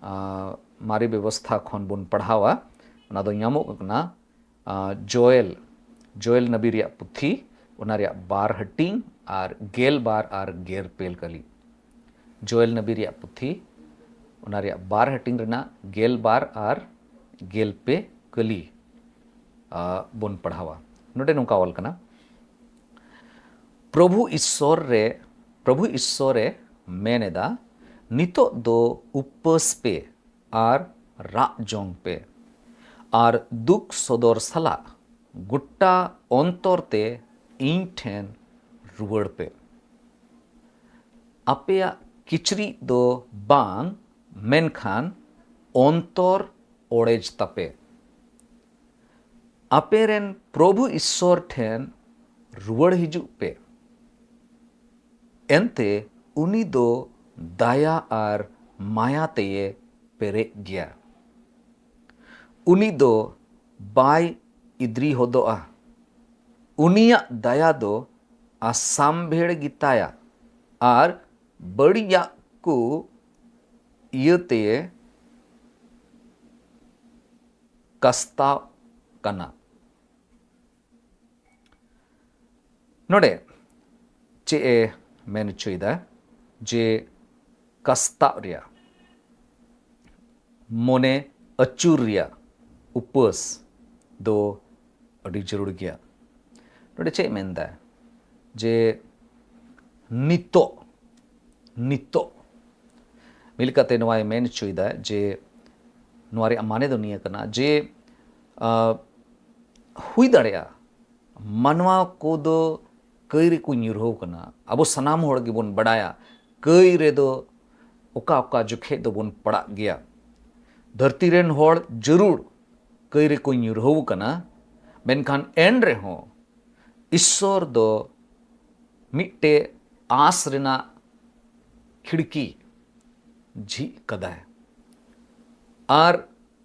ᱟ, ᱢᱟᱨᱮ ᱵᱮᱵᱚᱥᱛᱷᱟ ᱠᱷᱚᱱ ᱵᱚᱱ ᱯᱟᱲᱦᱟᱣᱟ᱾ ᱚᱱᱟ ᱫᱚ ᱧᱟᱢᱚᱜ ᱠᱟᱱᱟ, ᱟ, ᱡᱳᱭᱮᱞ, ᱡᱳᱭᱮᱞ ᱱᱟᱵᱤ ᱨᱮᱭᱟᱜ ᱯᱩᱛᱷᱤ, ᱚᱱᱟ ᱨᱮᱭᱟᱜ ᱵᱟᱨ ᱦᱟᱹᱴᱤᱧ ᱟᱨ ᱜᱮᱞ ᱵᱟᱨ ᱟᱨ ᱜᱮᱞ ᱯᱮ ᱠᱟᱹᱞᱤ᱾ ᱡᱳᱭᱮᱞ ᱱᱟᱵᱤ ᱨᱮᱭᱟᱜ ᱯᱩᱛᱷᱤ, ᱚᱱᱟ ᱨᱮᱭᱟᱜ ᱵᱟᱨ ᱦᱟᱹᱴᱤᱧ ᱨᱮᱱᱟᱜ ᱜᱮᱞ ᱵᱟᱨ ᱟᱨ ᱜᱮᱞ ᱯᱮ ᱠᱟᱹᱞᱤ, ᱟ, ᱵᱚᱱ ᱯᱟᱲᱦᱟᱣᱟ᱾ ᱱᱚᱰᱮ ᱱᱚᱝᱠᱟ ᱚᱞ ᱠᱟᱱᱟ, ᱯᱨᱚᱵᱷᱩ ᱤᱥᱥᱚᱨ ᱨᱮ, ᱯᱨᱚᱵᱷᱩ ᱤᱥᱥᱚᱨ ᱮ ᱢᱮᱱ ᱮᱫᱟ, ᱱᱤᱛᱚᱜ ᱫᱚ ᱩᱯᱟᱹᱥ ᱯᱮ ᱟᱨ ᱨᱟᱜ ᱡᱚᱝ ᱯᱮ ᱟᱨ ᱫᱩᱠ ᱥᱚᱫᱚᱨ ᱥᱟᱞᱟᱜ ᱜᱚᱴᱟ ᱚᱱᱛᱚᱨ ᱛᱮ ᱤᱧ ᱴᱷᱮᱱ ᱨᱩᱣᱟᱹᱲ ᱯᱮ᱾ ᱟᱯᱮᱭᱟᱜ ᱠᱤᱪᱨᱤᱡ ᱫᱚ ᱵᱟᱝ, ᱢᱮᱱᱠᱷᱟᱱ ᱚᱱᱛᱚᱨ ᱚᱲᱮᱡ ᱛᱟᱯᱮ᱾ ᱟᱯᱮᱨᱮᱱ ᱯᱨᱚᱵᱷᱩ ᱤᱥᱥᱚᱨ ᱴᱷᱮᱱ ᱨᱩᱣᱟᱹᱲ ᱦᱤᱡᱩᱜ ᱯᱮ᱾ ᱮᱱᱛᱮ ᱩᱱᱤ ᱫᱚ ᱫᱟᱭᱟ ᱟᱨ ᱢᱟᱭᱟ ᱛᱮᱭᱮ ᱯᱮᱨᱮᱡ ᱜᱮᱭᱟ᱾ ᱩᱱᱤ ᱫᱚ ᱵᱟᱭ ᱤᱫᱨᱤ ᱦᱚᱫᱚᱜᱼᱟ᱾ ᱩᱱᱤᱭᱟᱜ ᱫᱟᱭᱟ ᱫᱚ ᱟᱥᱟᱢᱵᱷᱮᱲ ᱜᱮᱛᱟᱭᱟ ᱟᱨ ᱵᱟᱹᱲᱤᱡᱟᱜ ᱠᱚ ᱤᱭᱟᱹᱛᱮ ᱠᱟᱥᱛᱟᱜ ᱠᱟᱱᱟ᱾ ᱱᱚᱰᱮ ᱪᱮᱫ ᱮ ᱢᱮᱱ ᱦᱚᱪᱚᱭᱮᱫᱟ ᱡᱮ ᱠᱟᱥᱛᱟᱜ ᱨᱮᱭᱟᱜ, ᱢᱚᱱᱮ ᱟᱹᱪᱩᱨ ᱨᱮᱭᱟᱜ ᱩᱯᱟᱹᱥ ᱫᱚ ᱟᱹᱰᱤ ᱡᱟᱹᱨᱩᱲ ᱜᱮᱭᱟ᱾ ᱱᱚᱰᱮ ᱪᱮᱫ ᱢᱮᱱᱫᱟ ᱡᱮ ᱱᱤᱛᱚᱜ, ᱱᱤᱛᱚᱜ ᱢᱤᱫ ᱞᱮᱠᱟᱛᱮ ᱱᱚᱣᱟᱭ ᱢᱮᱱ ᱦᱚᱪᱚᱭᱮᱫᱟ ᱡᱮ ᱱᱚᱣᱟ ᱨᱮᱭᱟᱜ ᱢᱟᱱᱮ ᱫᱚ ᱱᱤᱭᱟᱹ ᱠᱟᱱᱟ ᱡᱮ, ᱟ, ᱦᱩᱭ ᱫᱟᱲᱮᱭᱟᱜᱼᱟ ᱢᱟᱱᱣᱟ ᱠᱚᱫᱚ ᱠᱟᱹᱭ ᱨᱮᱠᱚ ᱧᱩᱨᱦᱟᱹᱣ ᱠᱟᱱᱟ᱾ ᱟᱵᱚ ᱥᱟᱱᱟᱢ ᱦᱚᱲ ᱜᱮᱵᱚᱱ ᱵᱟᱰᱟᱭᱟ ᱠᱟᱹᱭ ᱨᱮᱫᱚ ᱚᱠᱟ ᱚᱠᱟ ᱡᱚᱠᱷᱮᱡ ᱫᱚᱵᱚᱱ ᱯᱟᱲᱟᱜ ᱜᱮᱭᱟ᱾ ᱫᱷᱟᱹᱨᱛᱤ ᱨᱮᱱ ᱦᱚᱲ ᱡᱟᱹᱨᱩᱲ ᱠᱟᱹᱭ ᱨᱮᱠᱚ ᱧᱩᱨᱦᱟᱹᱣ ᱠᱟᱱᱟ, ᱢᱮᱱᱠᱷᱟᱱ ᱮᱱ ᱨᱮᱦᱚᱸ ᱤᱥᱥᱚᱨ ᱫᱚ ᱢᱤᱫᱴᱮᱡ ᱟᱸᱥ ᱨᱮᱱᱟᱜ ᱠᱷᱤᱲᱠᱤ ᱡᱷᱤᱡ ᱠᱟᱫᱟᱭ ᱟᱨ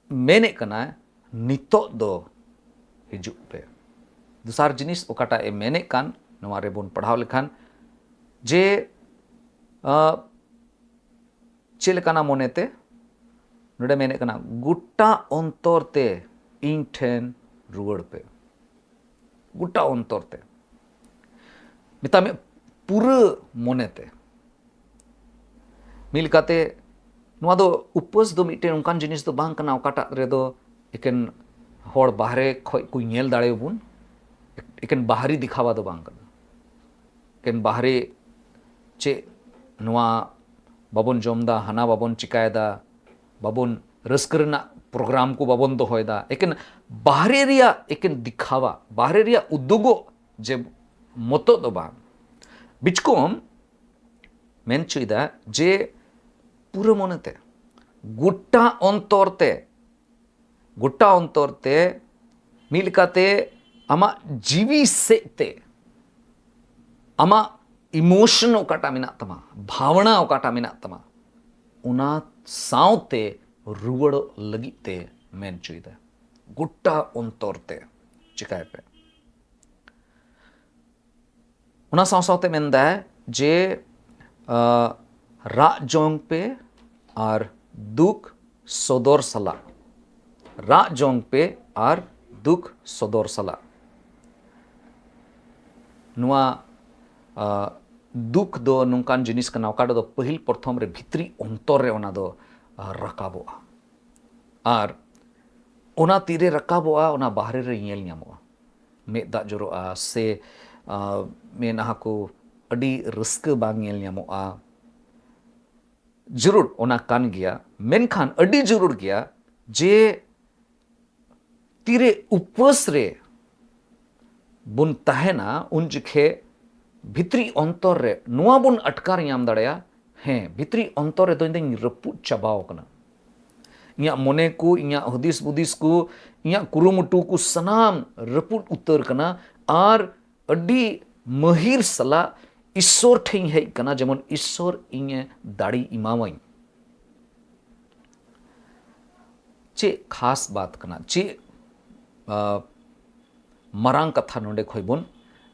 ᱢᱮᱱᱮᱫ ᱠᱟᱱᱟᱭ, "ᱱᱤᱛᱚᱜ ᱫᱚ ᱦᱤᱡᱩᱜ ᱯᱮ᱾" ᱫᱚᱥᱟᱨ ᱡᱤᱱᱤᱥ ᱚᱠᱟᱴᱟᱜ ᱮ ᱢᱮᱱᱮᱫ ᱠᱟᱱ, ᱱᱚᱣᱟ ᱨᱮᱵᱚᱱ ᱯᱟᱲᱦᱟᱣ ᱞᱮᱠᱷᱟᱱ ᱡᱮ, ᱟᱸ, ᱪᱮᱫ ᱞᱮᱠᱟᱱᱟ ᱢᱚᱱᱮᱛᱮ? ᱱᱚᱰᱮ ᱢᱮᱱᱮᱫ ᱠᱟᱱᱟ, "ᱜᱚᱴᱟ ᱚᱱᱛᱚᱨ ᱛᱮ ᱤᱧ ᱴᱷᱮᱱ ᱨᱩᱣᱟᱹᱲ ᱯᱮ᱾" ᱜᱚᱴᱟ ᱚᱱᱛᱚᱨ ᱛᱮ᱾ ᱢᱮᱛᱟᱜ ᱢᱮ, ᱯᱩᱨᱟᱹ ᱢᱚᱱᱮᱛᱮ᱾ ᱢᱤᱫ ᱞᱮᱠᱟᱛᱮ, ᱱᱚᱣᱟ ᱫᱚ, ᱩᱯᱟᱹᱥ ᱫᱚ ᱢᱤᱫᱴᱮᱱ ᱚᱱᱠᱟᱱ ᱡᱤᱱᱤᱥ ᱫᱚ ᱵᱟᱝ ᱠᱟᱱᱟ, ᱚᱠᱟᱴᱟᱜ ᱨᱮᱫᱚ ᱮᱠᱮᱱ ᱦᱚᱲ ᱵᱟᱦᱨᱮ ᱠᱷᱚᱡ ᱠᱚ ᱧᱮᱞ ᱫᱟᱲᱮᱭᱟᱵᱚᱱ, ᱮᱠᱮᱱ ᱵᱟᱦᱨᱤ ᱫᱮᱠᱷᱟᱣᱟ ᱫᱚ ᱵᱟᱝ ᱠᱟᱱᱟ᱾ ᱮᱠᱮᱱ ᱵᱟᱦᱨᱮ ᱪᱮᱫ ᱱᱚᱣᱟ ᱵᱟᱵᱚᱱ ᱡᱚᱢ ᱫᱟ, ᱦᱟᱱᱟ ᱵᱟᱵᱚᱱ ᱪᱤᱠᱟᱭᱮᱫᱟ, ᱵᱟᱵᱚᱱ, ᱨᱟᱹᱥᱠᱟᱹ ᱨᱮᱱᱟᱜ ᱯᱨᱳᱜᱨᱟᱢ ᱠᱚ ᱵᱟᱵᱚᱱ ᱫᱚᱦᱚᱭᱮᱫᱟ, ᱮᱠᱮᱱ ᱵᱟᱦᱨᱮ ᱨᱮᱭᱟᱜ ᱮᱠᱮᱱ ᱫᱮᱠᱷᱟᱣᱟ, ᱵᱟᱦᱨᱮ ᱨᱮᱭᱟᱜ ᱩᱫᱩᱜᱚᱜ ᱡᱮ ᱢᱚᱛᱚ ᱫᱚ ᱵᱟᱝ᱾ ᱵᱤᱪᱠᱚᱢ ᱢᱮᱱ ᱦᱚᱪᱚᱭᱮᱫᱟ ᱡᱮ ᱯᱩᱨᱟᱹ ᱢᱚᱱᱮᱛᱮ, ᱜᱚᱴᱟ ᱚᱱᱛᱚᱨ ᱛᱮ, ᱜᱚᱴᱟ ᱚᱱᱛᱚᱨ ᱛᱮ, ᱢᱤᱫ ᱞᱮᱠᱟᱛᱮ ᱟᱢᱟᱜ ᱡᱤᱣᱤ ᱥᱮᱫ ᱛᱮ, ᱟᱢᱟᱜ ᱤᱢᱳᱥᱚᱱ ᱚᱠᱟᱴᱟᱜ ᱢᱮᱱᱟᱜ ᱛᱟᱢᱟ, ᱵᱷᱟᱵᱽᱱᱟ ᱚᱠᱟᱴᱟᱜ ᱢᱮᱱᱟᱜ ᱛᱟᱢᱟ, ᱚᱱᱟ ᱥᱟᱶᱛᱮ ᱨᱩᱣᱟᱹᱲᱚᱜ ᱞᱟᱹᱜᱤᱫ ᱛᱮ ᱢᱮᱱ ᱦᱚᱪᱚᱭᱮᱫᱟ᱾ ᱜᱚᱴᱟ ᱚᱱᱛᱚᱨ ᱛᱮ ᱪᱤᱠᱟᱭ ᱯᱮ᱾ ᱚᱱᱟ ᱥᱟᱶ ᱥᱟᱶᱛᱮ ᱢᱮᱱᱫᱟᱭ ᱡᱮ, ᱟᱸ, ᱨᱟᱜ ᱡᱚᱝ ᱯᱮ ᱟᱨ ᱫᱩᱠ ᱥᱚᱫᱚᱨ ᱥᱟᱞᱟᱜ᱾ ᱨᱟᱜ ᱡᱚᱝ ᱯᱮ ᱟᱨ ᱫᱩᱠ ᱥᱚᱫᱚᱨ ᱥᱟᱞᱟᱜ᱾ ᱱᱚᱣᱟ, ᱟᱸ, ᱫᱩᱠ ᱫᱚ ᱱᱚᱝᱠᱟᱱ ᱡᱤᱱᱤᱥ ᱠᱟᱱᱟ, ᱚᱠᱟ ᱨᱮᱫᱚ ᱯᱟᱹᱦᱤᱞ ᱯᱨᱚᱛᱷᱚᱢ ᱨᱮ ᱵᱷᱤᱛᱨᱤ ᱚᱱᱛᱚᱨ ᱨᱮ ᱚᱱᱟ ᱫᱚ, ᱟᱸ, ᱨᱟᱠᱟᱵᱚᱜᱼᱟ᱾ ᱟᱨ ᱚᱱᱟ ᱛᱤᱨᱮ ᱨᱟᱠᱟᱵᱚᱜᱼᱟ, ᱚᱱᱟ ᱵᱟᱦᱨᱮ ᱨᱮ ᱧᱮᱞ ᱧᱟᱢᱚᱜᱼᱟ᱾ ᱢᱮᱫ ᱫᱟᱜ ᱡᱚᱨᱚᱜᱼᱟ ᱥᱮ, ᱟᱸ, ᱢᱮᱫᱦᱟ ᱠᱚ ᱟᱹᱰᱤ ᱨᱟᱹᱥᱠᱟᱹ ᱵᱟᱝ ᱧᱮᱞ ᱧᱟᱢᱚᱜᱼᱟ᱾ ᱡᱟᱹᱨᱩᱲ ᱚᱱᱟ ᱠᱟᱱ ᱜᱮᱭᱟ, ᱢᱮᱱᱠᱷᱟᱱ ᱟᱹᱰᱤ ᱡᱟᱹᱨᱩᱲ ᱜᱮᱭᱟ ᱡᱮ ᱛᱤᱨᱮ ᱩᱯᱟᱹᱥ ᱨᱮ ᱵᱚᱱ ᱛᱟᱦᱮᱱᱟ, ᱩᱱ ᱡᱚᱠᱷᱮ ᱵᱷᱤᱛᱨᱤ ᱚᱱᱛᱚᱨ ᱨᱮ ᱱᱚᱣᱟ ᱵᱚᱱ ᱟᱴᱠᱟᱨ ᱧᱟᱢ ᱫᱟᱲᱮᱭᱟᱜᱼᱟ, ᱦᱮᱸ, ᱵᱷᱤᱛᱨᱤ ᱚᱱᱛᱚᱨ ᱨᱮᱫᱚ ᱤᱧ ᱫᱚᱧ ᱨᱟᱹᱯᱩᱫ ᱪᱟᱵᱟᱣ ᱠᱟᱱᱟ᱾ ᱤᱧᱟᱹᱜ ᱢᱚᱱᱮ ᱠᱚ, ᱤᱧᱟᱹᱜ ᱦᱩᱫᱤᱥ ᱵᱩᱫᱤᱥ ᱠᱚ, ᱤᱧᱟᱹᱜ ᱠᱩᱨᱩᱢᱩᱴᱩ ᱠᱚ ᱥᱟᱱᱟᱢ ᱨᱟᱹᱯᱩᱫ ᱩᱛᱟᱹᱨ ᱠᱟᱱᱟ ᱟᱨ ᱟᱹᱰᱤ ᱢᱟᱹᱦᱤᱨ ᱥᱟᱞᱟᱜ ᱤᱥᱥᱚᱨ ᱴᱷᱮᱱ ᱤᱧ ᱦᱮᱡ ᱠᱟᱱᱟ, ᱡᱮᱢᱚᱱ ᱤᱥᱥᱚᱨ ᱤᱧᱮ ᱫᱟᱲᱮ ᱮᱢᱟᱣᱟᱹᱧ᱾ ᱪᱮᱫ ᱠᱷᱟᱥ ᱵᱟᱛ ᱠᱟᱱᱟ, ᱪᱮᱫ ᱟ, ᱢᱟᱨᱟᱝ ᱠᱟᱛᱷᱟ ᱱᱚᱰᱮ ᱠᱷᱚᱱ ᱵᱚᱱ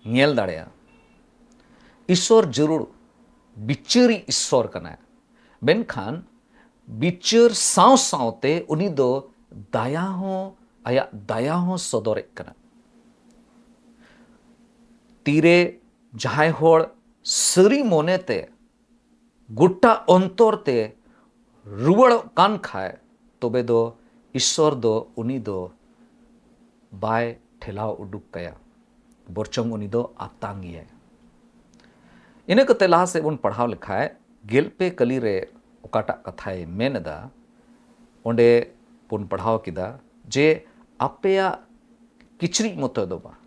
ᱧᱮᱞ ᱫᱟᱲᱮᱭᱟᱜᱼᱟ? ᱤᱥᱥᱚᱨ ᱡᱟᱹᱨᱩᱲ ᱵᱤᱪᱟᱹᱨᱤ ᱤᱥᱥᱚᱨ ᱠᱟᱱᱟᱭ, ᱢᱮᱱᱠᱷᱟᱱ ᱵᱤᱪᱟᱹᱨ ᱥᱟᱶ ᱥᱟᱶᱛᱮ ᱩᱱᱤ ᱫᱚ ᱫᱟᱭᱟ ᱦᱚᱸ, ᱟᱭᱟᱜ ᱫᱟᱭᱟ ᱦᱚᱸ ᱥᱚᱫᱚᱨᱮᱫ ᱠᱟᱱᱟ᱾ ᱛᱤᱨᱮ ᱡᱟᱦᱟᱸᱭ ᱦᱚᱲ ᱥᱟᱹᱨᱤ ᱢᱚᱱᱮᱛᱮ, ᱜᱚᱴᱟ ᱚᱱᱛᱚᱨ ᱛᱮ ᱨᱩᱣᱟᱹᱲᱚᱜ ᱠᱟᱱ ᱠᱷᱟᱭ, ᱛᱚᱵᱮ ᱫᱚ ᱤᱥᱥᱚᱨ ᱫᱚ ᱩᱱᱤ ᱫᱚ ᱵᱟᱭ ᱴᱷᱮᱞᱟᱣ ᱩᱰᱩᱠ ᱠᱟᱭᱟ, ᱵᱚᱨᱪᱚᱝ ᱩᱱᱤ ᱫᱚ ᱟᱛᱟᱝ ᱮᱭᱟᱭ᱾ ᱤᱱᱟᱹ ᱠᱟᱛᱮ ᱞᱟᱦᱟ ᱥᱮᱫ ᱵᱚᱱ ᱯᱟᱲᱦᱟᱣ ᱞᱮᱠᱷᱟᱡ, ᱜᱮᱞ ᱯᱮ ᱠᱟᱹᱞᱤ ᱨᱮ ᱚᱠᱟᱴᱟᱜ ᱠᱟᱛᱷᱟᱭ ᱢᱮᱱ ᱮᱫᱟ, ᱚᱸᱰᱮ ᱵᱚᱱ ᱯᱟᱲᱦᱟᱣ ᱠᱮᱫᱟ ᱡᱮ, ᱟᱯᱮᱭᱟᱜ ᱠᱤᱪᱨᱤᱡ ᱢᱚᱛᱚ ᱫᱚ ᱵᱟᱝ,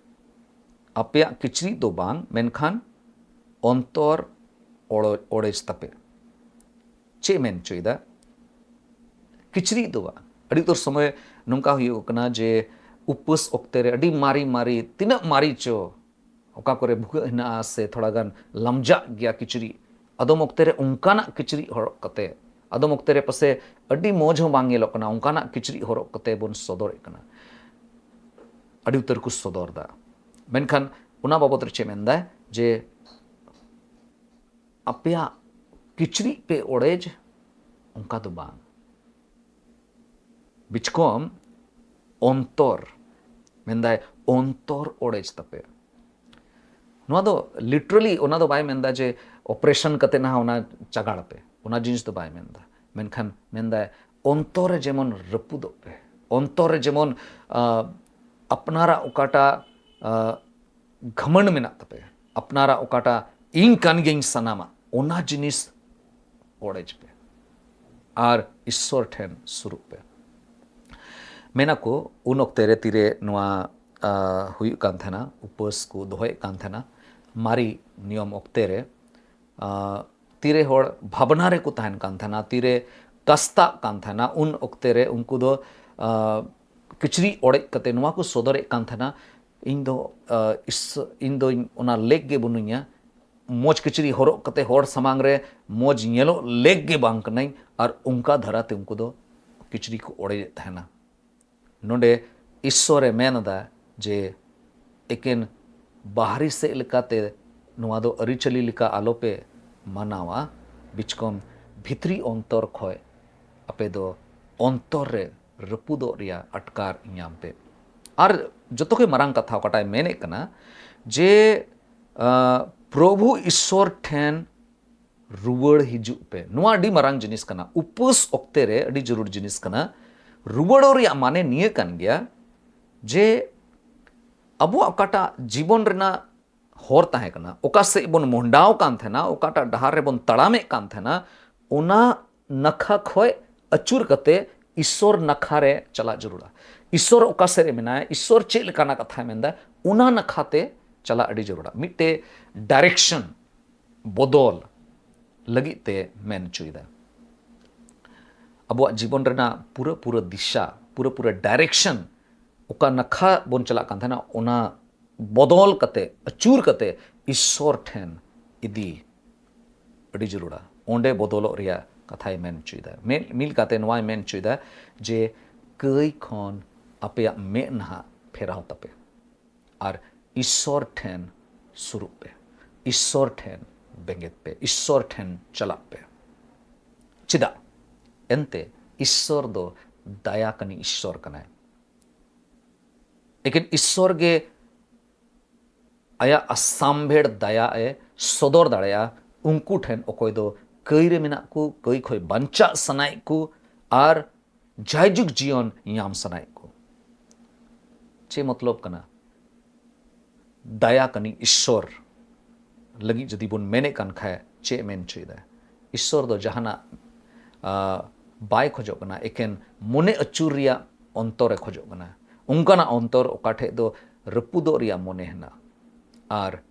ᱟᱯᱮᱭᱟᱜ ᱠᱤᱪᱨᱤᱡ ᱫᱚ ᱵᱟᱝ, ᱢᱮᱱᱠᱷᱟᱱ ᱚᱱᱛᱚᱨ ᱚᱲᱚ-, ᱚᱲᱮᱡ ᱛᱟᱯᱮ᱾ ᱪᱮᱫ ᱢᱮᱱ ᱦᱚᱪᱚᱭᱮᱫᱟ? ᱠᱤᱪᱨᱤᱡ ᱫᱚ ᱵᱟᱝ᱾ ᱟᱹᱰᱤ ᱩᱛᱟᱹᱨ ᱥᱚᱢᱚᱭ ᱱᱚᱝᱠᱟ ᱦᱩᱭᱩᱜ ᱠᱟᱱᱟ ᱡᱮ ᱩᱯᱟᱹᱥ ᱚᱠᱛᱮ ᱨᱮ ᱟᱹᱰᱤ ᱢᱟᱨᱮ ᱢᱟᱨᱮ, ᱛᱤᱱᱟᱹᱜ ᱢᱟᱨᱮ ᱪᱚ, ᱚᱠᱟ ᱠᱚᱨᱮ ᱵᱷᱩᱜᱟᱹᱜ ᱦᱮᱱᱟᱜᱼᱟ ᱥᱮ ᱛᱷᱚᱲᱟ ᱜᱟᱱ ᱞᱟᱢᱡᱟᱜ ᱜᱮᱭᱟ ᱠᱤᱪᱨᱤᱡ, ᱟᱫᱚᱢ ᱚᱠᱛᱮ ᱨᱮ ᱚᱱᱠᱟᱱᱟᱜ ᱠᱤᱪᱨᱤᱡ ᱦᱚᱨᱚᱜ ᱠᱟᱛᱮ, ᱟᱫᱚᱢ ᱚᱠᱛᱮ ᱨᱮ ᱯᱟᱥᱮ ᱟᱹᱰᱤ ᱢᱚᱡᱽ ᱦᱚᱸ ᱵᱟᱝ ᱧᱮᱞᱚᱜ ᱠᱟᱱᱟ, ᱚᱱᱠᱟᱱᱟᱜ ᱠᱤᱪᱨᱤᱡ ᱦᱚᱨᱚᱜ ᱠᱟᱛᱮ ᱵᱚᱱ ᱥᱚᱫᱚᱨᱮᱫ ᱠᱟᱱᱟ᱾ ᱟᱹᱰᱤ ᱩᱛᱟᱹᱨ ᱠᱚ ᱥᱚᱫᱚᱨ ᱫᱟ᱾ ᱢᱮᱱᱠᱷᱟᱱ ᱚᱱᱟ ᱵᱟᱵᱚᱛ ᱨᱮ ᱪᱮᱫ ᱢᱮᱱᱫᱟᱭ ᱡᱮ, ᱟᱯᱮᱭᱟᱜ ᱠᱤᱪᱨᱤᱡ ᱯᱮ ᱚᱲᱮᱡ, ᱚᱱᱠᱟ ᱫᱚ ᱵᱟᱝ᱾ ᱵᱤᱪᱠᱚᱢ ᱚᱱᱛᱚᱨ, ᱢᱮᱱᱫᱟᱭ ᱚᱱᱛᱚᱨ ᱚᱲᱮᱡ ᱛᱟᱯᱮ᱾ ᱱᱚᱣᱟ ᱫᱚ literally ᱚᱱᱟ ᱫᱚ ᱵᱟᱭ ᱢᱮᱱᱫᱟ ᱡᱮ operation ᱠᱟᱛᱮ ᱱᱟᱦᱟᱜ ᱚᱱᱟ ᱪᱟᱜᱟᱲ ᱯᱮ, ᱚᱱᱟ ᱡᱤᱱᱤᱥ ᱫᱚ ᱵᱟᱭ ᱢᱮᱱᱫᱟ᱾ ᱢᱮᱱᱠᱷᱟᱱ ᱢᱮᱱᱫᱟᱭ ᱚᱱᱛᱚᱨ ᱨᱮ ᱡᱮᱢᱚᱱ ᱨᱟᱹᱯᱩᱫᱚᱜ ᱯᱮ, ᱚᱱᱛᱚᱨ ᱨᱮ ᱡᱮᱢᱚᱱ, ᱟ, ᱟᱯᱱᱟᱨᱟᱜ ᱚᱠᱟᱴᱟᱜ, ᱟ, ᱜᱷᱟᱢᱚᱱᱰ ᱢᱮᱱᱟᱜ ᱛᱟᱯᱮ, ᱟᱯᱱᱟᱨᱟᱜ ᱚᱠᱟᱴᱟᱜ ᱤᱧ ᱠᱟᱱ ᱜᱤᱭᱟᱹᱧ ᱥᱟᱱᱟᱢᱟᱜ, ᱚᱱᱟ ᱡᱤᱱᱤᱥ ᱚᱲᱮᱡ ᱯᱮ ᱟᱨ ᱤᱥᱥᱚᱨ ᱴᱷᱮᱱ ᱥᱩᱨᱩᱜ ᱯᱮ᱾ ᱢᱮᱱᱟᱠᱚ ᱩᱱ ᱚᱠᱛᱮ ᱨᱮ ᱛᱤᱨᱮ ᱱᱚᱣᱟ, ᱟ, ᱦᱩᱭᱩᱜ ᱠᱟᱱ ᱛᱟᱦᱮᱱᱟ, ᱩᱯᱟᱹᱥ ᱠᱚ ᱫᱚᱦᱚᱭᱮᱫ ᱠᱟᱱ ᱛᱟᱦᱮᱱᱟ, ᱢᱟᱨᱮ ᱱᱤᱭᱚᱢ ᱚᱠᱛᱮ ᱨᱮ, ᱟ, ᱛᱤᱨᱮ ᱦᱚᱲ ᱵᱷᱟᱵᱽᱱᱟ ᱨᱮᱠᱚ ᱛᱟᱦᱮᱱ ᱠᱟᱱ ᱛᱟᱦᱮᱱᱟ, ᱛᱤᱨᱮ ᱠᱟᱥᱛᱟᱜ ᱠᱟᱱ ᱛᱟᱦᱮᱱᱟ, ᱩᱱ ᱚᱠᱛᱮ ᱨᱮ ᱩᱱᱠᱩ ᱫᱚ, ᱟ, ᱠᱤᱪᱨᱤᱡ ᱚᱲᱮᱡ ᱠᱟᱛᱮ ᱱᱚᱣᱟ ᱠᱚ ᱥᱚᱫᱚᱨᱮᱫ ᱠᱟᱱ ᱛᱟᱦᱮᱱᱟ, ᱤᱧ ᱫᱚ ᱤᱧ ᱫᱚᱧ ᱚᱱᱟ ᱞᱮᱠ ᱜᱮ ᱵᱟᱹᱱᱩᱧᱟ᱾ ᱢᱚᱡᱽ ᱠᱤᱪᱨᱤᱡ ᱦᱚᱨᱚᱜ ᱠᱟᱛᱮ ᱦᱚᱲ ᱥᱟᱢᱟᱝ ᱨᱮ ᱢᱚᱡᱽ ᱧᱮᱞᱚᱜ ᱞᱮᱠ ᱜᱮ ᱵᱟᱝ ᱠᱟᱹᱱᱟᱹᱧ᱾ ᱟᱨ ᱚᱱᱠᱟ ᱫᱷᱟᱨᱟᱛᱮ ᱩᱱᱠᱩ ᱫᱚ ᱠᱤᱪᱨᱤᱡ ᱠᱚ ᱚᱲᱮᱡᱮᱫ ᱛᱟᱦᱮᱱᱟ᱾ ᱱᱚᱰᱮ ᱤᱥᱥᱚᱨᱮ ᱢᱮᱱ ᱮᱫᱟ ᱡᱮ ᱮᱠᱮᱱ ᱵᱟᱦᱨᱤ ᱥᱮᱫ ᱞᱮᱠᱟᱛᱮ ᱱᱚᱣᱟ ᱫᱚ ᱟᱹᱨᱤᱪᱟᱹᱞᱤ ᱞᱮᱠᱟ ᱟᱞᱚᱯᱮ ᱢᱟᱱᱟᱣᱟ, ᱵᱤᱪᱠᱚᱢ ᱵᱷᱤᱛᱨᱤ ᱚᱱᱛᱚᱨ ᱠᱷᱚᱱ ᱟᱯᱮ ᱫᱚ ᱚᱱᱛᱚᱨ ᱨᱮ ᱨᱟᱹᱯᱩᱫᱚᱜ ᱨᱮᱭᱟᱜ ᱟᱴᱠᱟᱨ ᱧᱟᱢ ᱯᱮ᱾ ᱟᱨ ᱡᱚᱛᱚ ᱠᱷᱚᱱ ᱢᱟᱨᱟᱝ ᱠᱟᱛᱷᱟ ᱚᱠᱟᱴᱟᱭ ᱢᱮᱱᱮᱫ ᱠᱟᱱᱟ ᱡᱮ ᱯᱨᱚᱵᱷᱩ ᱤᱥᱥᱚᱨ ᱴᱷᱮᱱ ᱨᱩᱣᱟᱹᱲ ᱦᱤᱡᱩᱜ ᱯᱮ᱾ ᱱᱚᱣᱟ ᱟᱹᱰᱤ ᱢᱟᱨᱟᱝ ᱡᱤᱱᱤᱥ ᱠᱟᱱᱟ᱾ ᱩᱯᱟᱹᱥ ᱚᱠᱛᱮ ᱨᱮ ᱟᱹᱰᱤ ᱡᱟᱹᱨᱩᱲ ᱡᱤᱱᱤᱥ ᱠᱟᱱᱟ᱾ ᱨᱩᱣᱟᱹᱲᱚᱜ ᱨᱮᱭᱟᱜ ᱢᱟᱱᱮ ᱱᱤᱭᱟᱹ ᱠᱟᱱ ᱜᱮᱭᱟ ᱡᱮ ᱟᱵᱚᱣᱟᱜ ᱚᱠᱟᱴᱟᱜ ᱡᱤᱵᱚᱱ ᱨᱮᱱᱟᱜ ᱦᱚᱨ ᱛᱟᱦᱮᱸ ᱠᱟᱱᱟ, ᱚᱠᱟ ᱥᱮᱫ ᱵᱚᱱ ᱢᱚᱦᱰᱟᱣ ᱠᱟᱱ ᱛᱟᱦᱮᱱᱟ, ᱚᱠᱟᱴᱟᱜ ᱰᱟᱦᱟᱨ ᱨᱮᱵᱚᱱ ᱛᱟᱲᱟᱢᱮᱫ ᱠᱟᱱ ᱛᱟᱦᱮᱱᱟ, ᱚᱱᱟ ᱱᱟᱠᱷᱟ ᱠᱷᱚᱱ ᱟᱹᱪᱩᱨ ᱠᱟᱛᱮ ᱤᱥᱥᱚᱨ ᱱᱟᱠᱷᱟ ᱨᱮ ᱪᱟᱞᱟᱜ ᱡᱟᱹᱨᱩᱲᱟ᱾ ᱤᱥᱥᱚᱨ ᱚᱠᱟ ᱥᱮᱫ ᱨᱮ ᱢᱮᱱᱟᱭᱟ, ᱤᱥᱥᱚᱨ ᱪᱮᱫ ᱞᱮᱠᱟᱱᱟᱜ ᱠᱟᱛᱷᱟᱭ ᱢᱮᱱᱫᱟ, ᱚᱱᱟ ᱱᱟᱠᱷᱟ ᱛᱮ ᱪᱟᱞᱟᱜ ᱟᱹᱰᱤ ᱡᱟᱹᱨᱩᱲᱟ᱾ ᱢᱤᱫᱴᱮᱡ ᱰᱟᱭᱨᱮᱠᱥᱚᱱ ᱵᱚᱫᱚᱞ ᱞᱟᱹᱜᱤᱫ ᱛᱮ ᱢᱮᱱ ᱦᱚᱪᱚᱭᱮᱫᱟ᱾ ᱟᱵᱚᱣᱟᱜ ᱡᱤᱵᱚᱱ ᱨᱮᱱᱟᱜ ᱯᱩᱨᱟᱹ ᱯᱩᱨᱟᱹ ᱫᱤᱥᱟ, ᱯᱩᱨᱟᱹ ᱯᱩᱨᱟᱹ ᱰᱟᱭᱨᱮᱠᱥᱚᱱ, ᱚᱠᱟ ᱱᱟᱠᱷᱟ ᱵᱚᱱ ᱪᱟᱞᱟᱜ ᱠᱟᱱ ᱛᱟᱦᱮᱱᱟ, ᱚᱱᱟ ᱵᱚᱫᱚᱞ ᱠᱟᱛᱮ, ᱟᱹᱪᱩᱨ ᱠᱟᱛᱮ ᱤᱥᱥᱚᱨ ᱴᱷᱮᱱ ᱤᱫᱤ ᱟᱹᱰᱤ ᱡᱟᱹᱨᱩᱲᱟ᱾ ᱚᱸᱰᱮ ᱵᱚᱫᱚᱞᱚᱜ ᱨᱮᱭᱟᱜ ᱠᱟᱛᱷᱟᱭ ᱢᱮᱱ ᱦᱚᱪᱚᱭᱮᱫᱟ᱾ ᱢᱤᱫ ᱢᱤᱫ ᱠᱟᱛᱮ ᱱᱚᱣᱟᱭ ᱢᱮᱱ ᱦᱚᱪᱚᱭᱮᱫᱟ ᱡᱮ ᱠᱟᱹᱭ ᱠᱷᱚᱱ ᱟᱯᱮᱭᱟᱜ ᱢᱮᱫ ᱱᱟᱦᱟᱜ ᱯᱷᱮᱨᱟᱣ ᱛᱟᱯᱮ ᱟᱨ ᱤᱥᱥᱚᱨ ᱴᱷᱮᱱ ᱥᱩᱨᱩᱜ ᱯᱮ, ᱤᱥᱥᱚᱨ ᱴᱷᱮᱱ ᱵᱮᱸᱜᱮᱫ ᱯᱮ, ᱤᱥᱥᱚᱨ ᱴᱷᱮᱱ ᱪᱟᱞᱟᱜ ᱯᱮ᱾ ᱪᱮᱫᱟᱜ? ᱮᱱᱛᱮ ᱤᱥᱥᱚᱨ ᱫᱚ ᱫᱟᱭᱟ ᱠᱟᱹᱱᱤ ᱤᱥᱥᱚᱨ ᱠᱟᱱᱟᱭ᱾ ᱮᱠᱮᱱ ᱤᱥᱥᱚᱨ ᱜᱮ ᱟᱭᱟᱜ ᱟᱥᱟᱢᱵᱷᱮᱲ ᱫᱟᱭᱟ ᱮ ᱥᱚᱫᱚᱨ ᱫᱟᱲᱮᱭᱟᱜᱼᱟ ᱩᱱᱠᱩ ᱴᱷᱮᱱ ᱚᱠᱚᱭ ᱫᱚ ᱠᱟᱹᱭ ᱨᱮ ᱢᱮᱱᱟᱜ ᱠᱚ, ᱠᱟᱹᱭ ᱠᱷᱚᱱ ᱵᱟᱧᱪᱟᱜ ᱥᱟᱱᱟᱭᱮᱫ ᱠᱚ ᱟᱨ ᱡᱟᱭᱡᱩᱜᱽ ᱡᱤᱭᱚᱱ ᱧᱟᱢ ᱥᱟᱱᱟᱭᱮᱫ ᱠᱚ᱾ ᱪᱮᱫ ᱢᱚᱛᱞᱚᱵ ᱠᱟᱱᱟ? ᱫᱟᱭᱟ ᱠᱟᱹᱱᱤ ᱤᱥᱥᱚᱨ ᱞᱟᱹᱜᱤᱫ ᱡᱩᱫᱤ ᱵᱚᱱ ᱢᱮᱱᱮᱫ ᱠᱟᱱ ᱠᱷᱟᱡ, ᱪᱮᱫ ᱢᱮᱱ ᱦᱚᱪᱚᱭᱮᱫᱟ? ᱤᱥᱥᱚᱨ ᱫᱚ ᱡᱟᱦᱟᱱᱟᱜ ᱵᱟᱭ ᱠᱷᱚᱡᱚᱜ ᱠᱟᱱᱟ, ᱮᱠᱮᱱ ᱢᱚᱱᱮ ᱟᱹᱪᱩᱨ ᱨᱮᱭᱟᱜ ᱚᱱᱛᱚᱨᱮ ᱠᱷᱚᱡᱚᱜ ᱠᱟᱱᱟ᱾ ᱚᱱᱠᱟᱱᱟᱜ ᱚᱱᱛᱚᱨ ᱚᱠᱟ ᱴᱷᱮᱡ ᱫᱚ ᱨᱟᱹᱯᱩᱫᱚᱜ ᱨᱮᱭᱟᱜ ᱢᱚᱱᱮ ᱦᱮᱱᱟᱜ ᱟᱨ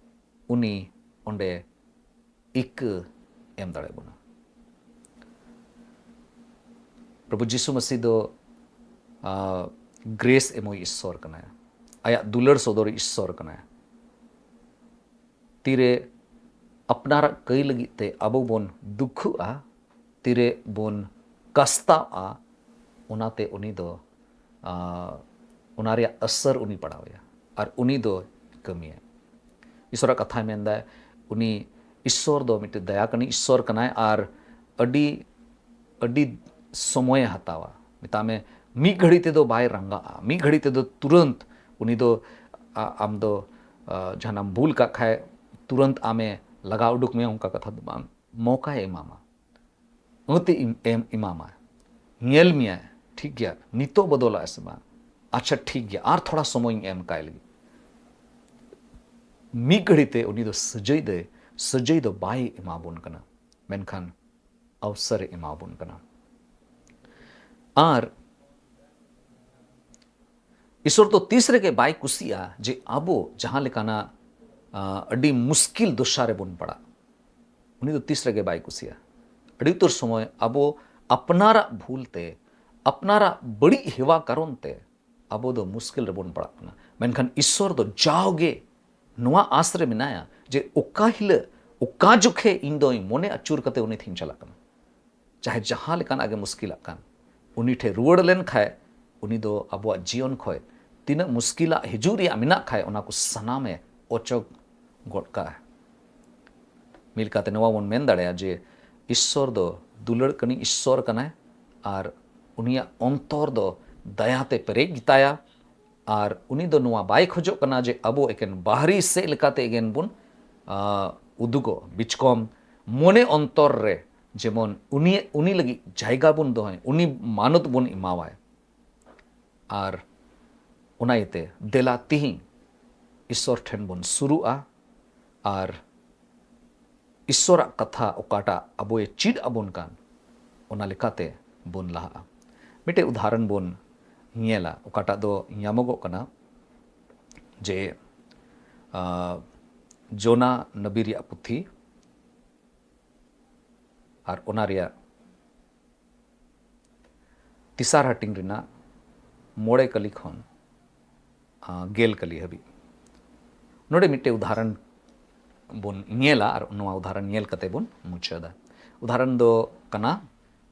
ᱩᱱᱤ ᱚᱸᱰᱮ ᱤᱠᱟᱹ ᱮᱢ ᱫᱟᱲᱮ ᱵᱚᱱᱟ᱾ ᱯᱨᱚᱵᱷᱩ ᱡᱤᱥᱩ ᱢᱟᱹᱥᱤ ᱫᱚ ᱜᱨᱮᱥ ᱮᱢᱚᱭ ᱤᱥᱥᱚᱨ ᱠᱟᱱᱟᱭ᱾ ᱟᱭᱟᱜ ᱫᱩᱞᱟᱹᱲ ᱥᱚᱫᱚᱨ ᱤᱥᱥᱚᱨ ᱠᱟᱱᱟᱭ᱾ ᱛᱤᱨᱮ ᱟᱯᱱᱟᱨᱟᱜ ᱠᱟᱹᱭ ᱞᱟᱹᱜᱤᱫ ᱛᱮ ᱟᱵᱚ ᱵᱚᱱ ᱫᱩᱠᱷᱩᱜᱼᱟ, ᱛᱤᱨᱮ ᱵᱚᱱ ᱠᱟᱥᱛᱟᱜᱼᱟ, ᱚᱱᱟᱛᱮ ᱩᱱᱤ ᱫᱚ, ᱟᱸ, ᱚᱱᱟ ᱨᱮᱭᱟᱜ ᱟᱥᱟᱨ ᱩᱱᱤ ᱯᱟᱲᱟᱣ ᱟᱭᱟ ᱟᱨ ᱩᱱᱤ ᱫᱚ ᱠᱟᱹᱢᱤᱭᱟ᱾ ᱤᱥᱚᱨᱟᱜ ᱠᱟᱛᱷᱟᱭ ᱢᱮᱱᱫᱟ, ᱩᱱᱤ ᱤᱥᱥᱚᱨ ᱫᱚ ᱢᱤᱫᱴᱮᱱ ᱫᱟᱭᱟ ᱠᱟᱹᱱᱤ ᱤᱥᱥᱚᱨ ᱠᱟᱱᱟᱭ ᱟᱨ ᱟᱹᱰᱤ, ᱟᱹᱰᱤ ᱥᱚᱢᱚᱭᱮ ᱦᱟᱛᱟᱣᱟ᱾ ᱢᱮᱛᱟᱜ ᱢᱮ, ᱢᱤᱫ ᱜᱷᱟᱹᱲᱤ ᱛᱮᱫᱚ ᱵᱟᱭ ᱨᱟᱸᱜᱟᱜᱼᱟ, ᱢᱤᱫ ᱜᱷᱟᱹᱲᱤ ᱛᱮᱫᱚ ᱛᱩᱨᱟᱹᱱᱛ ᱩᱱᱤ ᱫᱚ, ᱟ-, ᱟᱢ ᱫᱚ, ᱟ, ᱡᱟᱦᱟᱱᱟᱜ ᱮᱢ ᱵᱷᱩᱞ ᱠᱟᱜ ᱠᱷᱟᱡ ᱛᱩᱨᱟᱹᱱᱛ ᱟᱢᱮ ᱞᱟᱜᱟ ᱩᱰᱩᱠ ᱢᱮᱭᱟ, ᱚᱱᱠᱟ ᱠᱟᱛᱷᱟ ᱫᱚ ᱵᱟᱝ᱾ ᱢᱚᱠᱟᱭ ᱮᱢᱟᱢᱟ, ᱟᱹᱛᱮ ᱮᱢ, ᱮᱢ ᱮᱢᱟᱢᱟ, ᱧᱮᱞ ᱢᱮᱭᱟᱭ, ᱴᱷᱤᱠ ᱜᱮᱭᱟ, ᱱᱤᱛᱚᱜ ᱵᱚᱫᱚᱞᱚᱜ ᱟᱭ ᱥᱮ ᱵᱟᱝ, ᱟᱪᱪᱷᱟ ᱴᱷᱤᱠ ᱜᱮᱭᱟ, ᱟᱨ ᱛᱷᱚᱲᱟ ᱥᱚᱢᱚᱭ ᱤᱧ ᱮᱢ ᱠᱟᱭ ᱞᱟᱹᱜᱤᱫ᱾ ᱢᱤᱫ ᱜᱷᱟᱹᱲᱤ ᱛᱮ ᱩᱱᱤ ᱫᱚ ᱥᱟᱹᱡᱟᱹᱭ ᱫᱚᱭ, ᱥᱟᱹᱡᱟᱹᱭ ᱫᱚ ᱵᱟᱭ ᱮᱢᱟ ᱵᱚᱱ ᱠᱟᱱᱟ, ᱢᱮᱱᱠᱷᱟᱱ ᱚᱵᱥᱚᱨᱮ ᱮᱢᱟ ᱵᱚᱱ ᱠᱟᱱᱟ᱾ ᱟᱨ ᱤᱥᱚᱨ ᱫᱚ ᱛᱤᱥ ᱨᱮᱜᱮ ᱵᱟᱭ ᱠᱩᱥᱤᱜᱼᱟ ᱡᱮ ᱟᱵᱚ ᱡᱟᱦᱟᱸ ᱞᱮᱠᱟᱱᱟᱜ, ᱟ, ᱟᱹᱰᱤ ᱢᱩᱥᱠᱤᱞ ᱫᱚᱥᱟ ᱨᱮᱵᱚᱱ ᱯᱟᱲᱟᱜ᱾ ᱩᱱᱤ ᱫᱚ ᱛᱤᱥ ᱨᱮᱜᱮ ᱵᱟᱭ ᱠᱩᱥᱤᱜᱼᱟ᱾ ᱟᱹᱰᱤ ᱩᱛᱟᱹᱨ ᱥᱚᱢᱚᱭ ᱟᱵᱚ ᱟᱯᱱᱟᱨᱟᱜ ᱵᱷᱩᱞ ᱛᱮ, ᱟᱯᱱᱟᱨᱟᱜ ᱵᱟᱹᱲᱤᱡ ᱦᱮᱣᱟ ᱠᱟᱨᱚᱱ ᱛᱮ ᱟᱵᱚ ᱫᱚ ᱢᱩᱥᱠᱤᱞ ᱨᱮᱵᱚᱱ ᱯᱟᱲᱟᱜ ᱠᱟᱱᱟ᱾ ᱢᱮᱱᱠᱷᱟᱱ ᱤᱥᱚᱨ ᱫᱚ ᱡᱟᱣᱜᱮ ᱱᱚᱣᱟ ᱟᱥ ᱨᱮ ᱢᱮᱱᱟᱭᱟ ᱡᱮ ᱚᱠᱟ ᱦᱤᱞᱳᱜ, ᱚᱠᱟ ᱡᱚᱠᱷᱮ ᱤᱧ ᱫᱚ ᱢᱚᱱᱮ ᱟᱹᱪᱩᱨ ᱠᱟᱛᱮ ᱩᱱᱤ ᱴᱷᱮᱱ ᱪᱟᱞᱟᱜ ᱠᱟᱱᱟ᱾ ᱪᱟᱦᱮ ᱡᱟᱦᱟᱸ ᱞᱮᱠᱟᱱᱟᱜ ᱜᱮ ᱢᱩᱥᱠᱤᱞᱟᱜ ᱠᱟᱱ, ᱩᱱᱤ ᱴᱷᱮᱱ ᱨᱩᱣᱟᱹᱲ ᱞᱮᱱ ᱠᱷᱟᱡ ᱩᱱᱤ ᱫᱚ ᱟᱵᱚᱣᱟᱜ ᱡᱤᱭᱚᱱ ᱠᱷᱚᱡ ᱛᱤᱱᱟᱹᱜ ᱢᱩᱥᱠᱤᱞᱟᱜ ᱦᱤᱡᱩᱜ ᱨᱮᱭᱟᱜ ᱢᱮᱱᱟᱜ ᱠᱷᱟᱡ, ᱚᱱᱟ ᱠᱚ ᱥᱟᱱᱟᱢᱮ ᱚᱪᱚᱜ ᱜᱚᱫ ᱠᱟᱜᱼᱟ᱾ ᱢᱤᱫ ᱞᱮᱠᱟᱛᱮ ᱱᱚᱣᱟ ᱵᱚᱱ ᱢᱮᱱ ᱫᱟᱲᱮᱭᱟᱜᱼᱟ ᱡᱮ ᱤᱥᱥᱚᱨ ᱫᱚ ᱫᱩᱞᱟᱹᱲ ᱠᱟᱹᱱᱤ ᱤᱥᱥᱚᱨ ᱠᱟᱱᱟᱭ ᱟᱨ ᱩᱱᱤᱭᱟᱜ ᱚᱱᱛᱚᱨ ᱫᱚ ᱫᱟᱭᱟᱛᱮ ᱯᱮᱨᱮᱡ ᱜᱮᱛᱟᱭᱟ᱾ ᱟᱨ ᱩᱱᱤ ᱫᱚ ᱱᱚᱣᱟ ᱵᱟᱭ ᱠᱷᱚᱡᱚᱜ ᱠᱟᱱᱟ ᱡᱮ ᱟᱵᱚ ᱮᱠᱮᱱ ᱵᱟᱦᱨᱤ ᱥᱮᱫ ᱞᱮᱠᱟᱛᱮ ᱮᱠᱮᱱ ᱵᱚᱱ, ᱟ, ᱩᱫᱩᱜᱚᱜ, ᱵᱤᱪᱠᱚᱢ ᱢᱚᱱᱮ ᱚᱱᱛᱚᱨ ᱨᱮ ᱡᱮᱢᱚᱱ ᱩᱱᱤ, ᱩᱱᱤ ᱞᱟᱹᱜᱤᱫ ᱡᱟᱭᱜᱟ ᱵᱚᱱ ᱫᱚᱦᱚᱭ, ᱩᱱᱤ ᱢᱟᱱᱚᱛ ᱵᱚᱱ ᱮᱢᱟᱣᱟᱭ᱾ ᱟᱨ ᱚᱱᱟ ᱤᱭᱟᱹᱛᱮ ᱫᱮᱞᱟ ᱛᱤᱦᱤᱧ ᱤᱥᱥᱚᱨ ᱴᱷᱮᱱ ᱵᱚᱱ ᱥᱩᱨᱩᱜᱼᱟ ᱟᱨ ᱤᱥᱥᱚᱨᱟᱜ ᱠᱟᱛᱷᱟ ᱚᱠᱟᱴᱟᱜ ᱟᱵᱚᱭ ᱪᱮᱫ ᱟᱵᱚᱱ ᱠᱟᱱ, ᱚᱱᱟ ᱞᱮᱠᱟᱛᱮ ᱵᱚᱱ ᱞᱟᱦᱟᱜᱼᱟ᱾ ᱢᱤᱫᱴᱮᱡ ᱩᱫᱟᱦᱚᱨᱚᱱ ᱵᱚᱱ ᱧᱮᱞᱟ, ᱚᱠᱟᱴᱟᱜ ᱫᱚ ᱧᱟᱢᱚᱜᱚᱜ ᱠᱟᱱᱟ ᱡᱮ, ᱟ, ᱡᱳᱱᱟ ᱱᱟᱵᱤ ᱨᱮᱭᱟᱜ ᱯᱩᱛᱷᱤ ᱟᱨ ᱚᱱᱟ ᱨᱮᱭᱟᱜ ᱛᱮᱥᱟᱨ ᱦᱟᱹᱴᱤᱧ ᱨᱮᱱᱟᱜ ᱢᱚᱬᱮ ᱠᱟᱹᱞᱤ ᱠᱷᱚᱱ ᱟᱸ, ᱜᱮᱞ ᱠᱟᱹᱞᱤ ᱦᱟᱹᱵᱤᱡ᱾ ᱱᱚᱰᱮ ᱢᱤᱫᱴᱮᱡ ᱩᱫᱟᱦᱚᱨᱚᱱ ᱵᱚᱱ ᱧᱮᱞᱟ ᱟᱨ ᱱᱚᱣᱟ ᱩᱫᱟᱦᱚᱨᱚᱱ ᱧᱮᱞ ᱠᱟᱛᱮ ᱵᱚᱱ ᱢᱩᱪᱟᱹᱫᱟ᱾ ᱩᱫᱟᱦᱚᱨᱚᱱ ᱫᱚ ᱠᱟᱱᱟ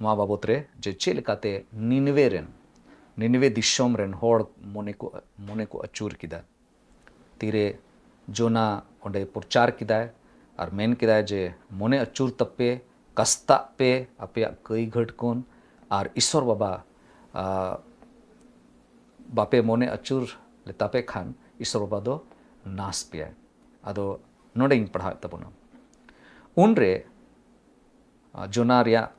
ᱱᱚᱣᱟ ᱵᱟᱵᱚᱛ ᱨᱮ ᱡᱮ ᱪᱮᱫ ᱞᱮᱠᱟᱛᱮ ᱱᱤᱱᱣᱮ ᱨᱮᱱ, ᱱᱤᱱᱣᱮ ᱫᱤᱥᱚᱢ ᱨᱮᱱ ᱦᱚᱲ ᱢᱚᱱᱮ ᱠᱚ, ᱢᱚᱱᱮ ᱠᱚ ᱟᱹᱪᱩᱨ ᱠᱮᱫᱟ᱾ ᱛᱤᱨᱮ ᱡᱳᱱᱟ ᱚᱸᱰᱮ ᱯᱨᱚᱪᱟᱨ ᱠᱮᱫᱟᱭ ᱟᱨ ᱢᱮᱱ ᱠᱮᱫᱟᱭ ᱡᱮ, "ᱢᱚᱱᱮ ᱟᱹᱪᱩᱨ ᱛᱟᱯᱮ, ᱠᱟᱥᱛᱟᱜ ᱯᱮ ᱟᱯᱮᱭᱟᱜ ᱠᱟᱹᱭ ᱜᱷᱟᱹᱴ ᱠᱷᱚᱱ, ᱟᱨ ᱤᱥᱚᱨ ᱵᱟᱵᱟ, ᱟ, ᱵᱟᱯᱮ ᱢᱚᱱᱮ ᱟᱹᱪᱩᱨ ᱞᱮᱛᱟᱯᱮ ᱠᱷᱟᱱ ᱤᱥᱚᱨ ᱵᱟᱵᱟ ᱫᱚ ᱱᱟᱥ ᱯᱮᱭᱟᱭ᱾" ᱟᱫᱚ ᱱᱚᱰᱮᱧ ᱯᱟᱲᱦᱟᱣᱮᱫ ᱛᱟᱵᱚᱱᱟ᱾ ᱩᱱᱨᱮ, ᱟ, ᱡᱳᱱᱟ ᱨᱮᱭᱟᱜ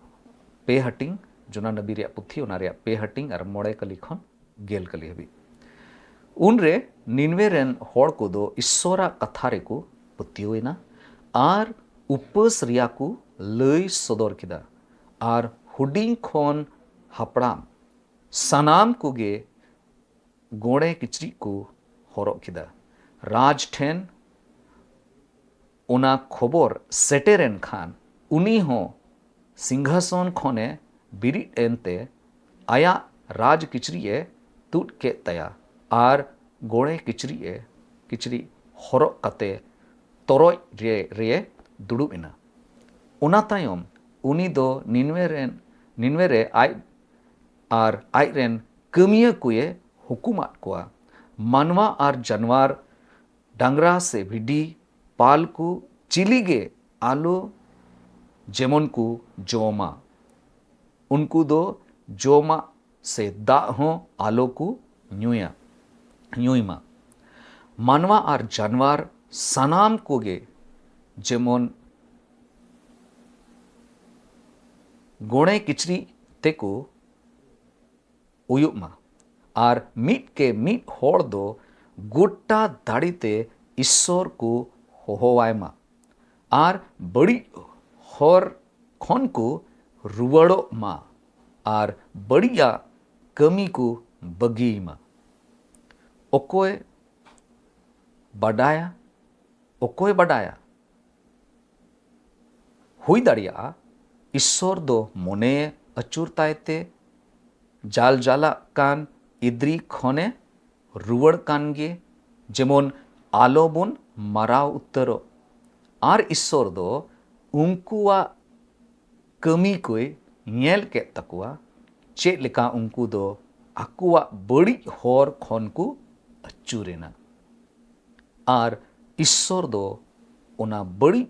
ᱯᱮ ᱦᱟᱹᱴᱤᱧ, ᱡᱳᱱᱟ ᱱᱟᱵᱤ ᱨᱮᱭᱟᱜ ᱯᱩᱛᱷᱤ, ᱚᱱᱟ ᱨᱮᱭᱟᱜ ᱯᱮ ᱦᱟᱹᱴᱤᱧ ᱟᱨ ᱢᱚᱬᱮ ᱠᱟᱹᱞᱤ ᱠᱷᱚᱱ ᱜᱮᱞ ᱠᱟᱹᱞᱤ ᱦᱟᱹᱵᱤᱡ᱾ ᱩᱱᱨᱮ ᱱᱤᱱᱣᱮ ᱨᱮᱱ ᱦᱚᱲ ᱠᱚᱫᱚ ᱤᱥᱥᱚᱨᱟᱜ ᱠᱟᱛᱷᱟ ᱨᱮᱠᱚ ᱯᱟᱹᱛᱭᱟᱹᱣ ᱮᱱᱟ ᱟᱨ ᱩᱯᱟᱹᱥ ᱨᱮᱭᱟᱜ ᱠᱚ ᱞᱟᱹᱭ ᱥᱚᱫᱚᱨ ᱠᱮᱫᱟ᱾ ᱟᱨ ᱦᱩᱰᱤᱧ ᱠᱷᱚᱱ ᱦᱟᱯᱲᱟᱢ ᱥᱟᱱᱟᱢ ᱠᱚᱜᱮ ᱜᱚᱲᱮ ᱠᱤᱪᱨᱤᱡ ᱠᱚ ᱦᱚᱨᱚᱜ ᱠᱮᱫᱟ᱾ ᱨᱟᱡᱽ ᱴᱷᱮᱱ ᱚᱱᱟ ᱠᱷᱚᱵᱚᱨ ᱥᱮᱴᱮᱨᱮᱱ ᱠᱷᱟᱱ, ᱩᱱᱤ ᱦᱚᱸ ᱥᱤᱝᱦᱟᱥᱚᱱ ᱠᱷᱚᱱᱮ ᱵᱤᱨᱤᱫ ᱮᱱᱛᱮ ᱟᱭᱟᱜ ᱨᱟᱡᱽ ᱠᱤᱪᱨᱤᱡ ᱮ ᱛᱩᱫ ᱠᱮᱫ ᱛᱟᱭᱟ ᱟᱨ ᱜᱚᱲᱮ ᱠᱤᱪᱨᱤᱡ ᱮ, ᱠᱤᱪᱨᱤᱡ ᱦᱚᱨᱚᱜ ᱠᱟᱛᱮ ᱛᱚᱨᱚᱡ ᱨᱮ, ᱨᱮᱭᱮ ᱫᱩᱲᱩᱵ ᱮᱱᱟ᱾ ᱚᱱᱟ ᱛᱟᱭᱚᱢ ᱩᱱᱤ ᱫᱚ ᱱᱤᱱᱣᱮ ᱨᱮᱱ, ᱱᱤᱱᱣᱮ ᱨᱮ ᱟᱡ ᱟᱨ ᱟᱡ ᱨᱮᱱ ᱠᱟᱹᱢᱤᱭᱟᱹ ᱠᱚᱭᱮ ᱦᱩᱠᱩᱢᱟᱫ ᱠᱚᱣᱟ, ᱢᱟᱱᱣᱟ ᱟᱨ ᱡᱟᱱᱣᱟᱨ, ᱰᱟᱝᱨᱟ ᱥᱮ ᱵᱷᱤᱰᱤ, ᱯᱟᱞ ᱠᱚ ᱪᱤᱞᱤ ᱜᱮ ᱟᱞᱚ ᱡᱮᱢᱚᱱ ᱠᱚ ᱡᱚᱢᱟ᱾ ᱩᱱᱠᱩ ᱫᱚ ᱡᱚᱢᱟᱜ ᱥᱮ ᱫᱟᱜ ᱦᱚᱸ ᱟᱞᱚ ᱠᱚ ᱧᱩᱭᱟ, ᱧᱩᱭ ᱢᱟ᱾ ᱢᱟᱱᱣᱟ ᱟᱨ ᱡᱟᱱᱣᱟᱨ ᱥᱟᱱᱟᱢ ᱠᱚᱜᱮ ᱡᱮᱢᱚᱱ ᱜᱚᱲᱮ ᱠᱤᱪᱨᱤᱡ ᱛᱮᱠᱚ ᱩᱭᱩᱜ ᱢᱟ᱾ ᱟᱨ ᱢᱤᱫ ᱠᱮ ᱢᱤᱫ ᱦᱚᱲ ᱫᱚ ᱜᱚᱴᱟ ᱫᱟᱲᱮ ᱛᱮ ᱤᱥᱥᱚᱨ ᱠᱚ ᱦᱚᱦᱚᱣᱟᱭ ᱢᱟ᱾ ᱟᱨ ᱵᱟᱹᱲᱤᱡ ᱦᱚᱨ ᱠᱷᱚᱱ ᱠᱚ ᱨᱩᱣᱟᱹᱲᱚᱜ ᱢᱟ᱾ ᱟᱨ ᱵᱟᱹᱲᱤᱡᱟᱜ ᱠᱟᱹᱢᱤ ᱠᱚ ᱵᱟᱹᱜᱤᱭ ᱢᱟ᱾ ᱚᱠᱚᱭ ᱵᱟᱰᱟᱭᱟ, ᱚᱠᱚᱭ ᱵᱟᱰᱟᱭᱟ? ᱦᱩᱭ ᱫᱟᱲᱮᱭᱟᱜᱼᱟ, ᱤᱥᱥᱚᱨ ᱫᱚ ᱢᱚᱱᱮ ᱟᱹᱪᱩᱨ ᱛᱟᱭ ᱛᱮ ᱡᱟᱞ ᱡᱟᱞᱟᱜ ᱠᱟᱱ ᱤᱫᱨᱤ ᱠᱷᱚᱱᱮ ᱨᱩᱣᱟᱹᱲ ᱠᱟᱱ ᱜᱮ, ᱡᱮᱢᱚᱱ ᱟᱞᱚ ᱵᱚᱱ ᱢᱟᱨᱟᱣ ᱩᱛᱟᱹᱨᱚᱜ᱾ ᱟᱨ ᱤᱥᱥᱚᱨ ᱫᱚ ᱩᱱᱠᱩᱣᱟᱜ ᱠᱟᱹᱢᱤ ᱠᱚᱭ ᱧᱮᱞ ᱠᱮᱫ ᱛᱟᱠᱚᱣᱟ, ᱪᱮᱫ ᱞᱮᱠᱟ ᱩᱱᱠᱩ ᱫᱚ ᱟᱠᱚᱣᱟᱜ ᱵᱟᱹᱲᱤᱡ ᱦᱚᱨ ᱠᱷᱚᱱ ᱠᱚ ᱟᱹᱪᱩᱨᱮᱱᱟ᱾ ᱟᱨ ᱤᱥᱥᱚᱨ ᱫᱚ ᱚᱱᱟ ᱵᱟᱹᱲᱤᱡ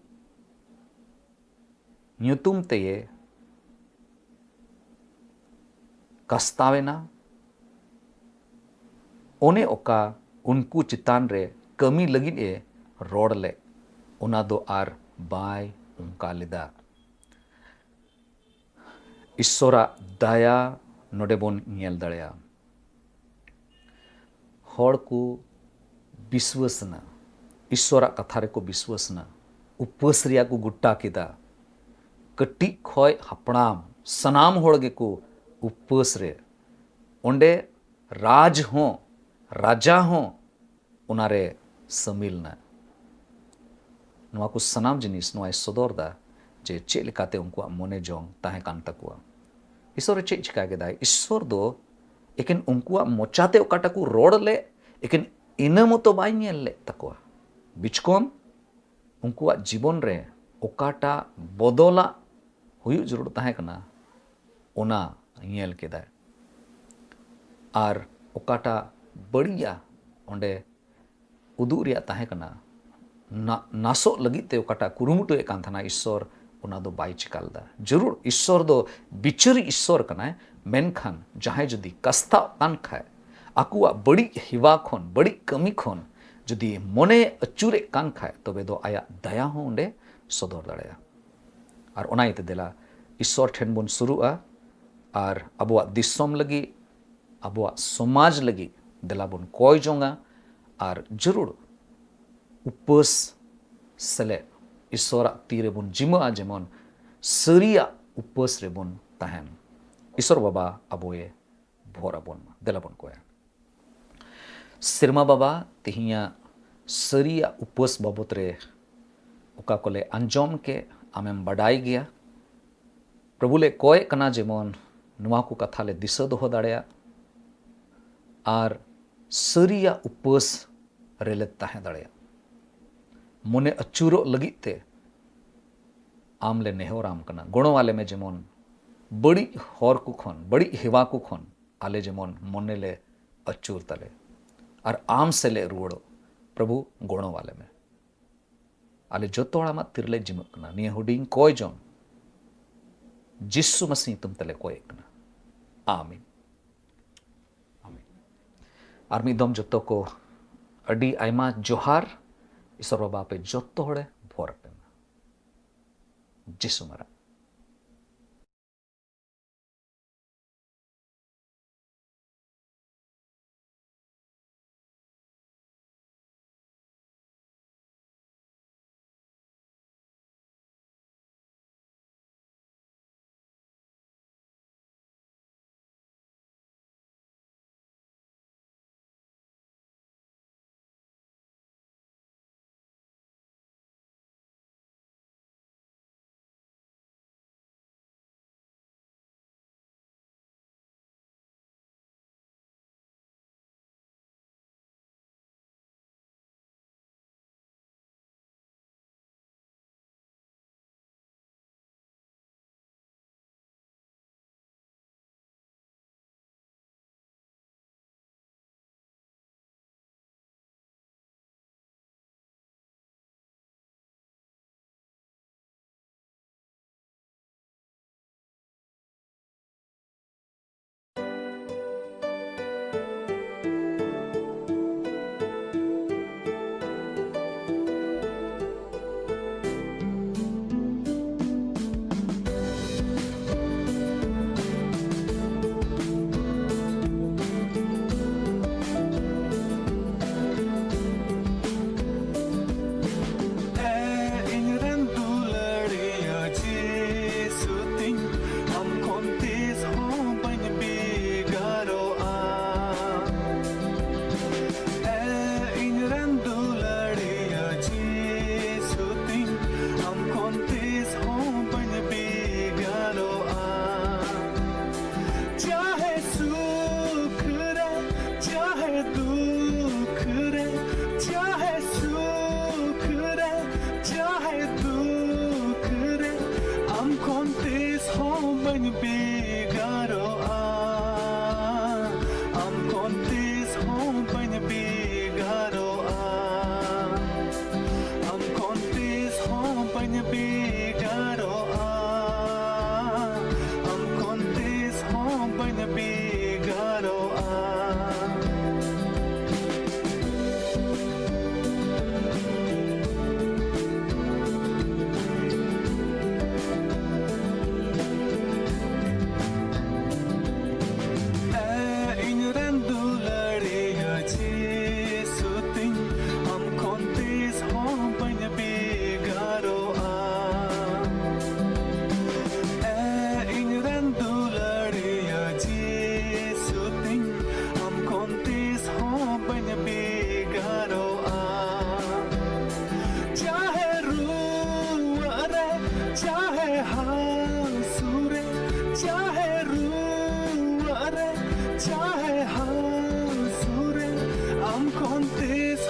ᱧᱩᱛᱩᱢ ᱛᱮᱭᱮ ᱠᱟᱥᱛᱟᱣᱮᱱᱟ᱾ ᱚᱱᱮ ᱚᱠᱟ ᱩᱱᱠᱩ ᱪᱮᱛᱟᱱ ᱨᱮ ᱠᱟᱹᱢᱤ ᱞᱟᱹᱜᱤᱫ ᱮ ᱨᱚᱲ ᱞᱮᱫ, ᱚᱱᱟ ᱫᱚ ᱟᱨ ᱵᱟᱭ ᱚᱱᱠᱟ ᱞᱮᱫᱟ᱾ ᱤᱥᱥᱚᱨᱟᱜ ᱫᱟᱭᱟ ᱱᱚᱰᱮ ᱵᱚᱱ ᱧᱮᱞ ᱫᱟᱲᱮᱭᱟᱜᱼᱟ᱾ ᱦᱚᱲ ᱠᱚ ᱵᱤᱥᱣᱟᱹᱥ ᱮᱱᱟ, ᱤᱥᱥᱚᱨᱟᱜ ᱠᱟᱛᱷᱟ ᱨᱮᱠᱚ ᱵᱤᱥᱣᱟᱹᱥ ᱮᱱᱟ, ᱩᱯᱟᱹᱥ ᱨᱮᱭᱟᱜ ᱠᱚ ᱜᱚᱴᱟ ᱠᱮᱫᱟ᱾ ᱠᱟᱹᱴᱤᱡ ᱠᱷᱚᱡ ᱦᱟᱯᱲᱟᱢ ᱥᱟᱱᱟᱢ ᱦᱚᱲ ᱜᱮᱠᱚ ᱩᱯᱟᱹᱥ ᱨᱮ, ᱚᱸᱰᱮ ᱨᱟᱡᱽ ᱦᱚᱸ, ᱨᱟᱡᱟ ᱦᱚᱸ ᱚᱱᱟᱨᱮ ᱥᱟᱹᱢᱤᱞ ᱮᱱᱟ᱾ ᱱᱚᱣᱟ ᱠᱚ ᱥᱟᱱᱟᱢ ᱡᱤᱱᱤᱥ ᱱᱚᱣᱟᱭ ᱥᱚᱫᱚᱨ ᱮᱫᱟ ᱡᱮ ᱪᱮᱫ ᱞᱮᱠᱟᱛᱮ ᱩᱱᱠᱩᱣᱟᱜ ᱢᱚᱱᱮ ᱡᱚᱝ ᱛᱟᱦᱮᱸ ᱠᱟᱱ ᱛᱟᱠᱚᱣᱟ᱾ ᱤᱥᱥᱚᱨ ᱪᱮᱫ ᱪᱤᱠᱟ ᱠᱮᱫᱟᱭ? ᱤᱥᱥᱚᱨ ᱫᱚ ᱮᱠᱮᱱ ᱩᱱᱠᱩᱣᱟᱜ ᱢᱚᱪᱟᱛᱮ ᱚᱠᱟᱴᱟᱜ ᱠᱚ ᱨᱚᱲ ᱞᱮᱫ, ᱮᱠᱮᱱ ᱤᱱᱟᱹ ᱢᱚᱛᱚ ᱵᱟᱭ ᱧᱮᱞ ᱞᱮᱫ ᱛᱟᱠᱚᱣᱟ᱾ ᱵᱤᱪᱠᱚᱢ ᱩᱱᱠᱩᱣᱟᱜ ᱡᱤᱵᱚᱱ ᱨᱮ ᱚᱠᱟᱴᱟᱜ ᱵᱚᱫᱚᱞᱟᱜ ᱦᱩᱭᱩᱜ ᱡᱟᱹᱨᱩᱲ ᱛᱟᱦᱮᱸ ᱠᱟᱱᱟ, ᱚᱱᱟ ᱧᱮᱞ ᱠᱮᱫᱟᱭ᱾ ᱟᱨ ᱚᱠᱟᱴᱟᱜ ᱵᱟᱹᱲᱤᱡᱟ ᱚᱸᱰᱮ ᱩᱫᱩᱜ ᱨᱮᱭᱟᱜ ᱛᱟᱦᱮᱸ ᱠᱟᱱᱟ, ᱱᱟ-, ᱱᱟᱥᱚᱜ ᱞᱟᱹᱜᱤᱫ ᱛᱮ ᱚᱠᱟᱴᱟᱜ ᱠᱩᱨᱩᱢᱩᱴᱩᱭᱮᱫ ᱠᱟᱱ ᱛᱟᱦᱮᱱᱟ ᱤᱥᱥᱚᱨ, ᱚᱱᱟ ᱫᱚ ᱵᱟᱭ ᱪᱤᱠᱟ ᱞᱮᱫᱟ᱾ ᱡᱟᱹᱨᱩᱲ ᱤᱥᱥᱚᱨ ᱫᱚ ᱵᱤᱪᱟᱹᱨᱤ ᱤᱥᱥᱚᱨ ᱠᱟᱱᱟᱭ, ᱢᱮᱱᱠᱷᱟᱱ ᱡᱟᱦᱟᱸᱭ ᱡᱩᱫᱤ ᱠᱟᱥᱛᱟᱜ ᱠᱟᱱ ᱠᱷᱟᱡ, ᱟᱠᱚᱣᱟᱜ ᱵᱟᱹᱲᱤᱡ ᱦᱮᱣᱟ ᱠᱷᱚᱱ, ᱵᱟᱹᱲᱤᱡ ᱠᱟᱹᱢᱤ ᱠᱷᱚᱱ ᱡᱩᱫᱤ ᱢᱚᱱᱮ ᱟᱹᱪᱩᱨᱮᱫ ᱠᱟᱱ ᱠᱷᱟᱡ, ᱛᱚᱵᱮ ᱫᱚ ᱟᱭᱟᱜ ᱫᱟᱭᱟ ᱦᱚᱸ ᱚᱸᱰᱮ ᱥᱚᱫᱚᱨ ᱫᱟᱲᱮᱭᱟᱜᱼᱟ᱾ ᱟᱨ ᱚᱱᱟ ᱤᱭᱟᱹᱛᱮ ᱫᱮᱞᱟ ᱤᱥᱥᱚᱨ ᱴᱷᱮᱱ ᱵᱚᱱ ᱥᱩᱨᱩᱜᱼᱟ ᱟᱨ ᱟᱵᱚᱣᱟᱜ ᱫᱤᱥᱚᱢ ᱞᱟᱹᱜᱤᱫ, ᱟᱵᱚᱣᱟᱜ ᱥᱚᱢᱟᱡᱽ ᱞᱟᱹᱜᱤᱫ ᱫᱮᱞᱟ ᱵᱚᱱ ᱠᱚᱭ ᱡᱚᱝᱟ᱾ ᱟᱨ ᱡᱟᱹᱨᱩᱲ ᱩᱯᱟᱹᱥ ᱥᱮᱞᱮᱫ ᱤᱥᱥᱚᱨᱟᱜ ᱛᱤ ᱨᱮᱵᱚᱱ ᱡᱤᱢᱟᱹᱜᱼᱟ, ᱡᱮᱢᱚᱱ ᱥᱟᱹᱨᱤᱭᱟᱜ ᱩᱯᱟᱹᱥ ᱨᱮᱵᱚᱱ ᱛᱟᱦᱮᱱ᱾ ᱤᱥᱥᱚᱨ ᱵᱟᱵᱟ ᱟᱵᱚᱭᱮ ᱵᱷᱚᱨ ᱟᱵᱚᱱ ᱢᱟ᱾ ᱫᱮᱞᱟ ᱵᱚᱱ ᱠᱚᱭᱟ᱾ ᱥᱮᱨᱢᱟ ᱵᱟᱵᱟ, ᱛᱮᱦᱮᱧᱟᱜ ᱥᱟᱹᱨᱤᱭᱟᱜ ᱩᱯᱟᱹᱥ ᱵᱟᱵᱚᱛ ᱨᱮ ᱚᱠᱟ ᱠᱚᱞᱮ ᱟᱸᱡᱚᱢ ᱠᱮᱫ, ᱟᱢᱮᱢ ᱵᱟᱰᱟᱭ ᱜᱮᱭᱟ᱾ ᱯᱨᱚᱵᱷᱩ ᱞᱮ ᱠᱚᱭᱮᱜ ᱠᱟᱱᱟ ᱡᱮᱢᱚᱱ ᱱᱚᱣᱟ ᱠᱚ ᱠᱟᱛᱷᱟ ᱞᱮ ᱫᱤᱥᱟᱹ ᱫᱚᱦᱚ ᱫᱟᱲᱮᱭᱟᱜ ᱟᱨ ᱥᱟᱹᱨᱤᱭᱟᱜ ᱩᱯᱟᱹᱥ ᱨᱮᱞᱮ ᱛᱟᱦᱮᱸ ᱫᱟᱲᱮᱭᱟᱜ᱾ ᱢᱚᱱᱮ ᱟᱹᱪᱩᱨᱚᱜ ᱞᱟᱹᱜᱤᱫ ᱛᱮ ᱟᱢ ᱞᱮ ᱱᱮᱦᱚᱨᱟᱢ ᱠᱟᱱᱟ, ᱜᱚᱲᱚ ᱟᱞᱮ ᱢᱮ, ᱡᱮᱢᱚᱱ ᱵᱟᱹᱲᱤᱡ ᱦᱚᱨ ᱠᱚ ᱠᱷᱚᱱ, ᱵᱟᱹᱲᱤᱡ ᱦᱮᱣᱟ ᱠᱚ ᱠᱷᱚᱱ ᱟᱞᱮ ᱡᱮᱢᱚᱱ ᱢᱚᱱᱮ ᱞᱮ ᱟᱹᱪᱩᱨ ᱛᱟᱞᱮ ᱟᱨ ᱟᱢ ᱥᱮᱫ ᱞᱮ ᱨᱩᱣᱟᱹᱲᱚᱜ᱾ ᱯᱨᱚᱵᱷᱩ, ᱜᱚᱲᱚ ᱟᱞᱮ ᱢᱮ᱾ ᱟᱞᱮ ᱡᱚᱛᱚ ᱦᱚᱲ ᱟᱢᱟᱜ ᱛᱤᱨᱮᱞᱮ ᱡᱤᱢᱟᱹᱜ ᱠᱟᱱᱟ᱾ ᱱᱤᱭᱟᱹ ᱦᱩᱰᱤᱧ ᱠᱚᱭ ᱡᱚᱝ ᱡᱤᱥᱩ ᱢᱟᱥᱤ ᱧᱩᱛᱩᱢ ᱛᱮᱞᱮ ᱠᱚᱭᱮᱫ ᱠᱟᱱᱟ᱾ ᱟᱢᱤᱱ᱾ ᱟᱢᱤᱱ᱾ ᱟᱨ ᱢᱤᱫ ᱫᱚᱢ ᱡᱚᱛᱚ ᱠᱚ ᱟᱹᱰᱤ ᱟᱭᱢᱟ ᱡᱚᱦᱟᱨ᱾ ᱤᱥᱚᱨ ᱵᱟᱵᱟ ᱟᱯᱮ ᱡᱚᱛᱚ ᱦᱚᱲᱮ ᱵᱷᱚᱨ ᱟᱯᱮ ᱢᱟ᱾ ᱡᱤᱥᱩ ᱢᱟᱨᱟᱝ᱾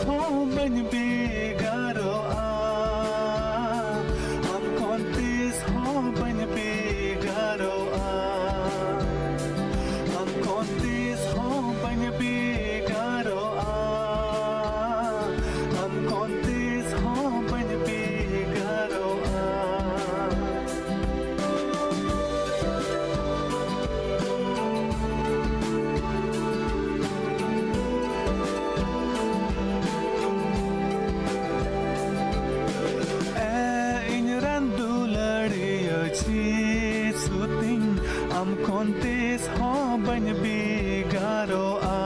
ᱦᱚᱸ ᱵᱟᱹᱧ ᱵᱷᱮᱜᱟᱨᱚᱜᱼᱟ, ᱟᱢ ᱠᱷᱚᱱ ᱛᱤᱥ ᱦᱚᱸ ᱵᱟᱹᱧ ᱵᱷᱮᱜᱟᱨᱚᱜᱼᱟ, ᱟᱢ ᱠᱷᱚᱱ ᱛᱤᱥ ᱦᱚᱸ ᱵᱟᱹᱧ ᱵᱷᱮᱜᱟᱨᱚᱜᱼᱟ, ᱟᱢ ᱠᱷᱚᱱ ᱛᱤᱥ ᱦᱚᱸ ᱵᱟᱹᱧ ᱵᱷᱮᱜᱟᱨᱚᱜᱼᱟ᱾ ᱮ ᱤᱧ ᱨᱮᱱ ᱫᱩᱞᱟᱹᱲᱤᱭᱟᱹ ᱡᱤᱥᱩ ᱛᱤᱧ, ᱟᱢ ᱠᱷᱚᱱ ᱛᱤᱥ ᱦᱚᱸ ᱵᱟᱹᱧ ᱵᱷᱮᱜᱟᱨᱚᱜᱼᱟ᱾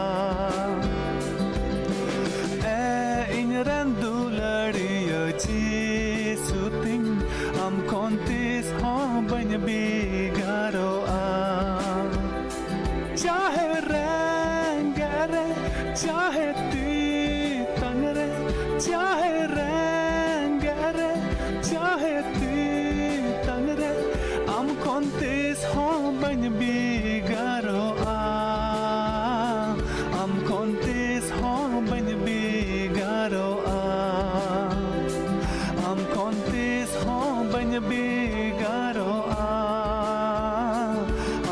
ᱮ ᱤᱧ ᱨᱮᱱ ᱫᱩᱞᱟᱹᱲᱤᱭᱟᱹ ᱡᱤᱥᱩ ᱛᱤᱧ, ᱟᱢ ᱠᱷᱚᱱ ᱛᱤᱥ ᱦᱚᱸ ᱵᱟᱹᱧ ᱵᱷᱮᱜᱟᱨᱚᱜᱼᱟ᱾ ᱪᱟᱦᱮ ᱨᱮᱸᱜᱮᱡ ᱨᱮ, ᱪᱟᱦᱮ ᱛᱮᱛᱟᱝ ᱨᱮ, ᱪᱟᱦᱮ ᱨᱮᱸᱜᱮᱡ ᱨᱮ, ᱪᱟᱦᱮ ᱛᱮᱛᱟᱝ ᱨᱮ, ᱟᱢ ᱠᱷᱚᱱ ᱛᱤᱥ ᱦᱚᱸ ᱵᱟᱹᱧ ᱵᱷᱮᱜᱟᱨᱚᱜᱼᱟ, ᱟᱢ ᱠᱷᱚᱱ ᱛᱤᱥ ᱦᱚᱸ ᱵᱟᱹᱧ ᱵᱷᱮᱜᱟᱨᱚᱜᱼᱟ, ᱟᱢ ᱠᱷᱚᱱ ᱛᱤᱥ ᱦᱚᱸ ᱵᱟᱹᱧ ᱵᱷᱮᱜᱟᱨᱚᱜᱼᱟ,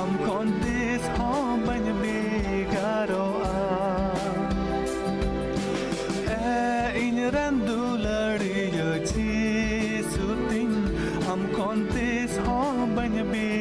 ᱟᱢ ᱠᱷᱚᱱ ᱛᱤᱥ ᱦᱚᱸ ᱵᱟᱹᱧ ᱵᱷᱮᱜᱟᱨᱚᱜᱼᱟ᱾ ᱮ ᱤᱧ ᱨᱮᱱ ᱫᱩᱞᱟᱹᱲᱤᱭᱟᱹ ᱡᱤᱥᱩ ᱛᱤᱧ, ᱟᱢ ᱠᱷᱚᱱ ᱛᱤᱥ ᱦᱚᱸ ᱵᱟᱹᱧ ᱵᱷᱮᱜᱟᱨᱚᱜᱼᱟ᱾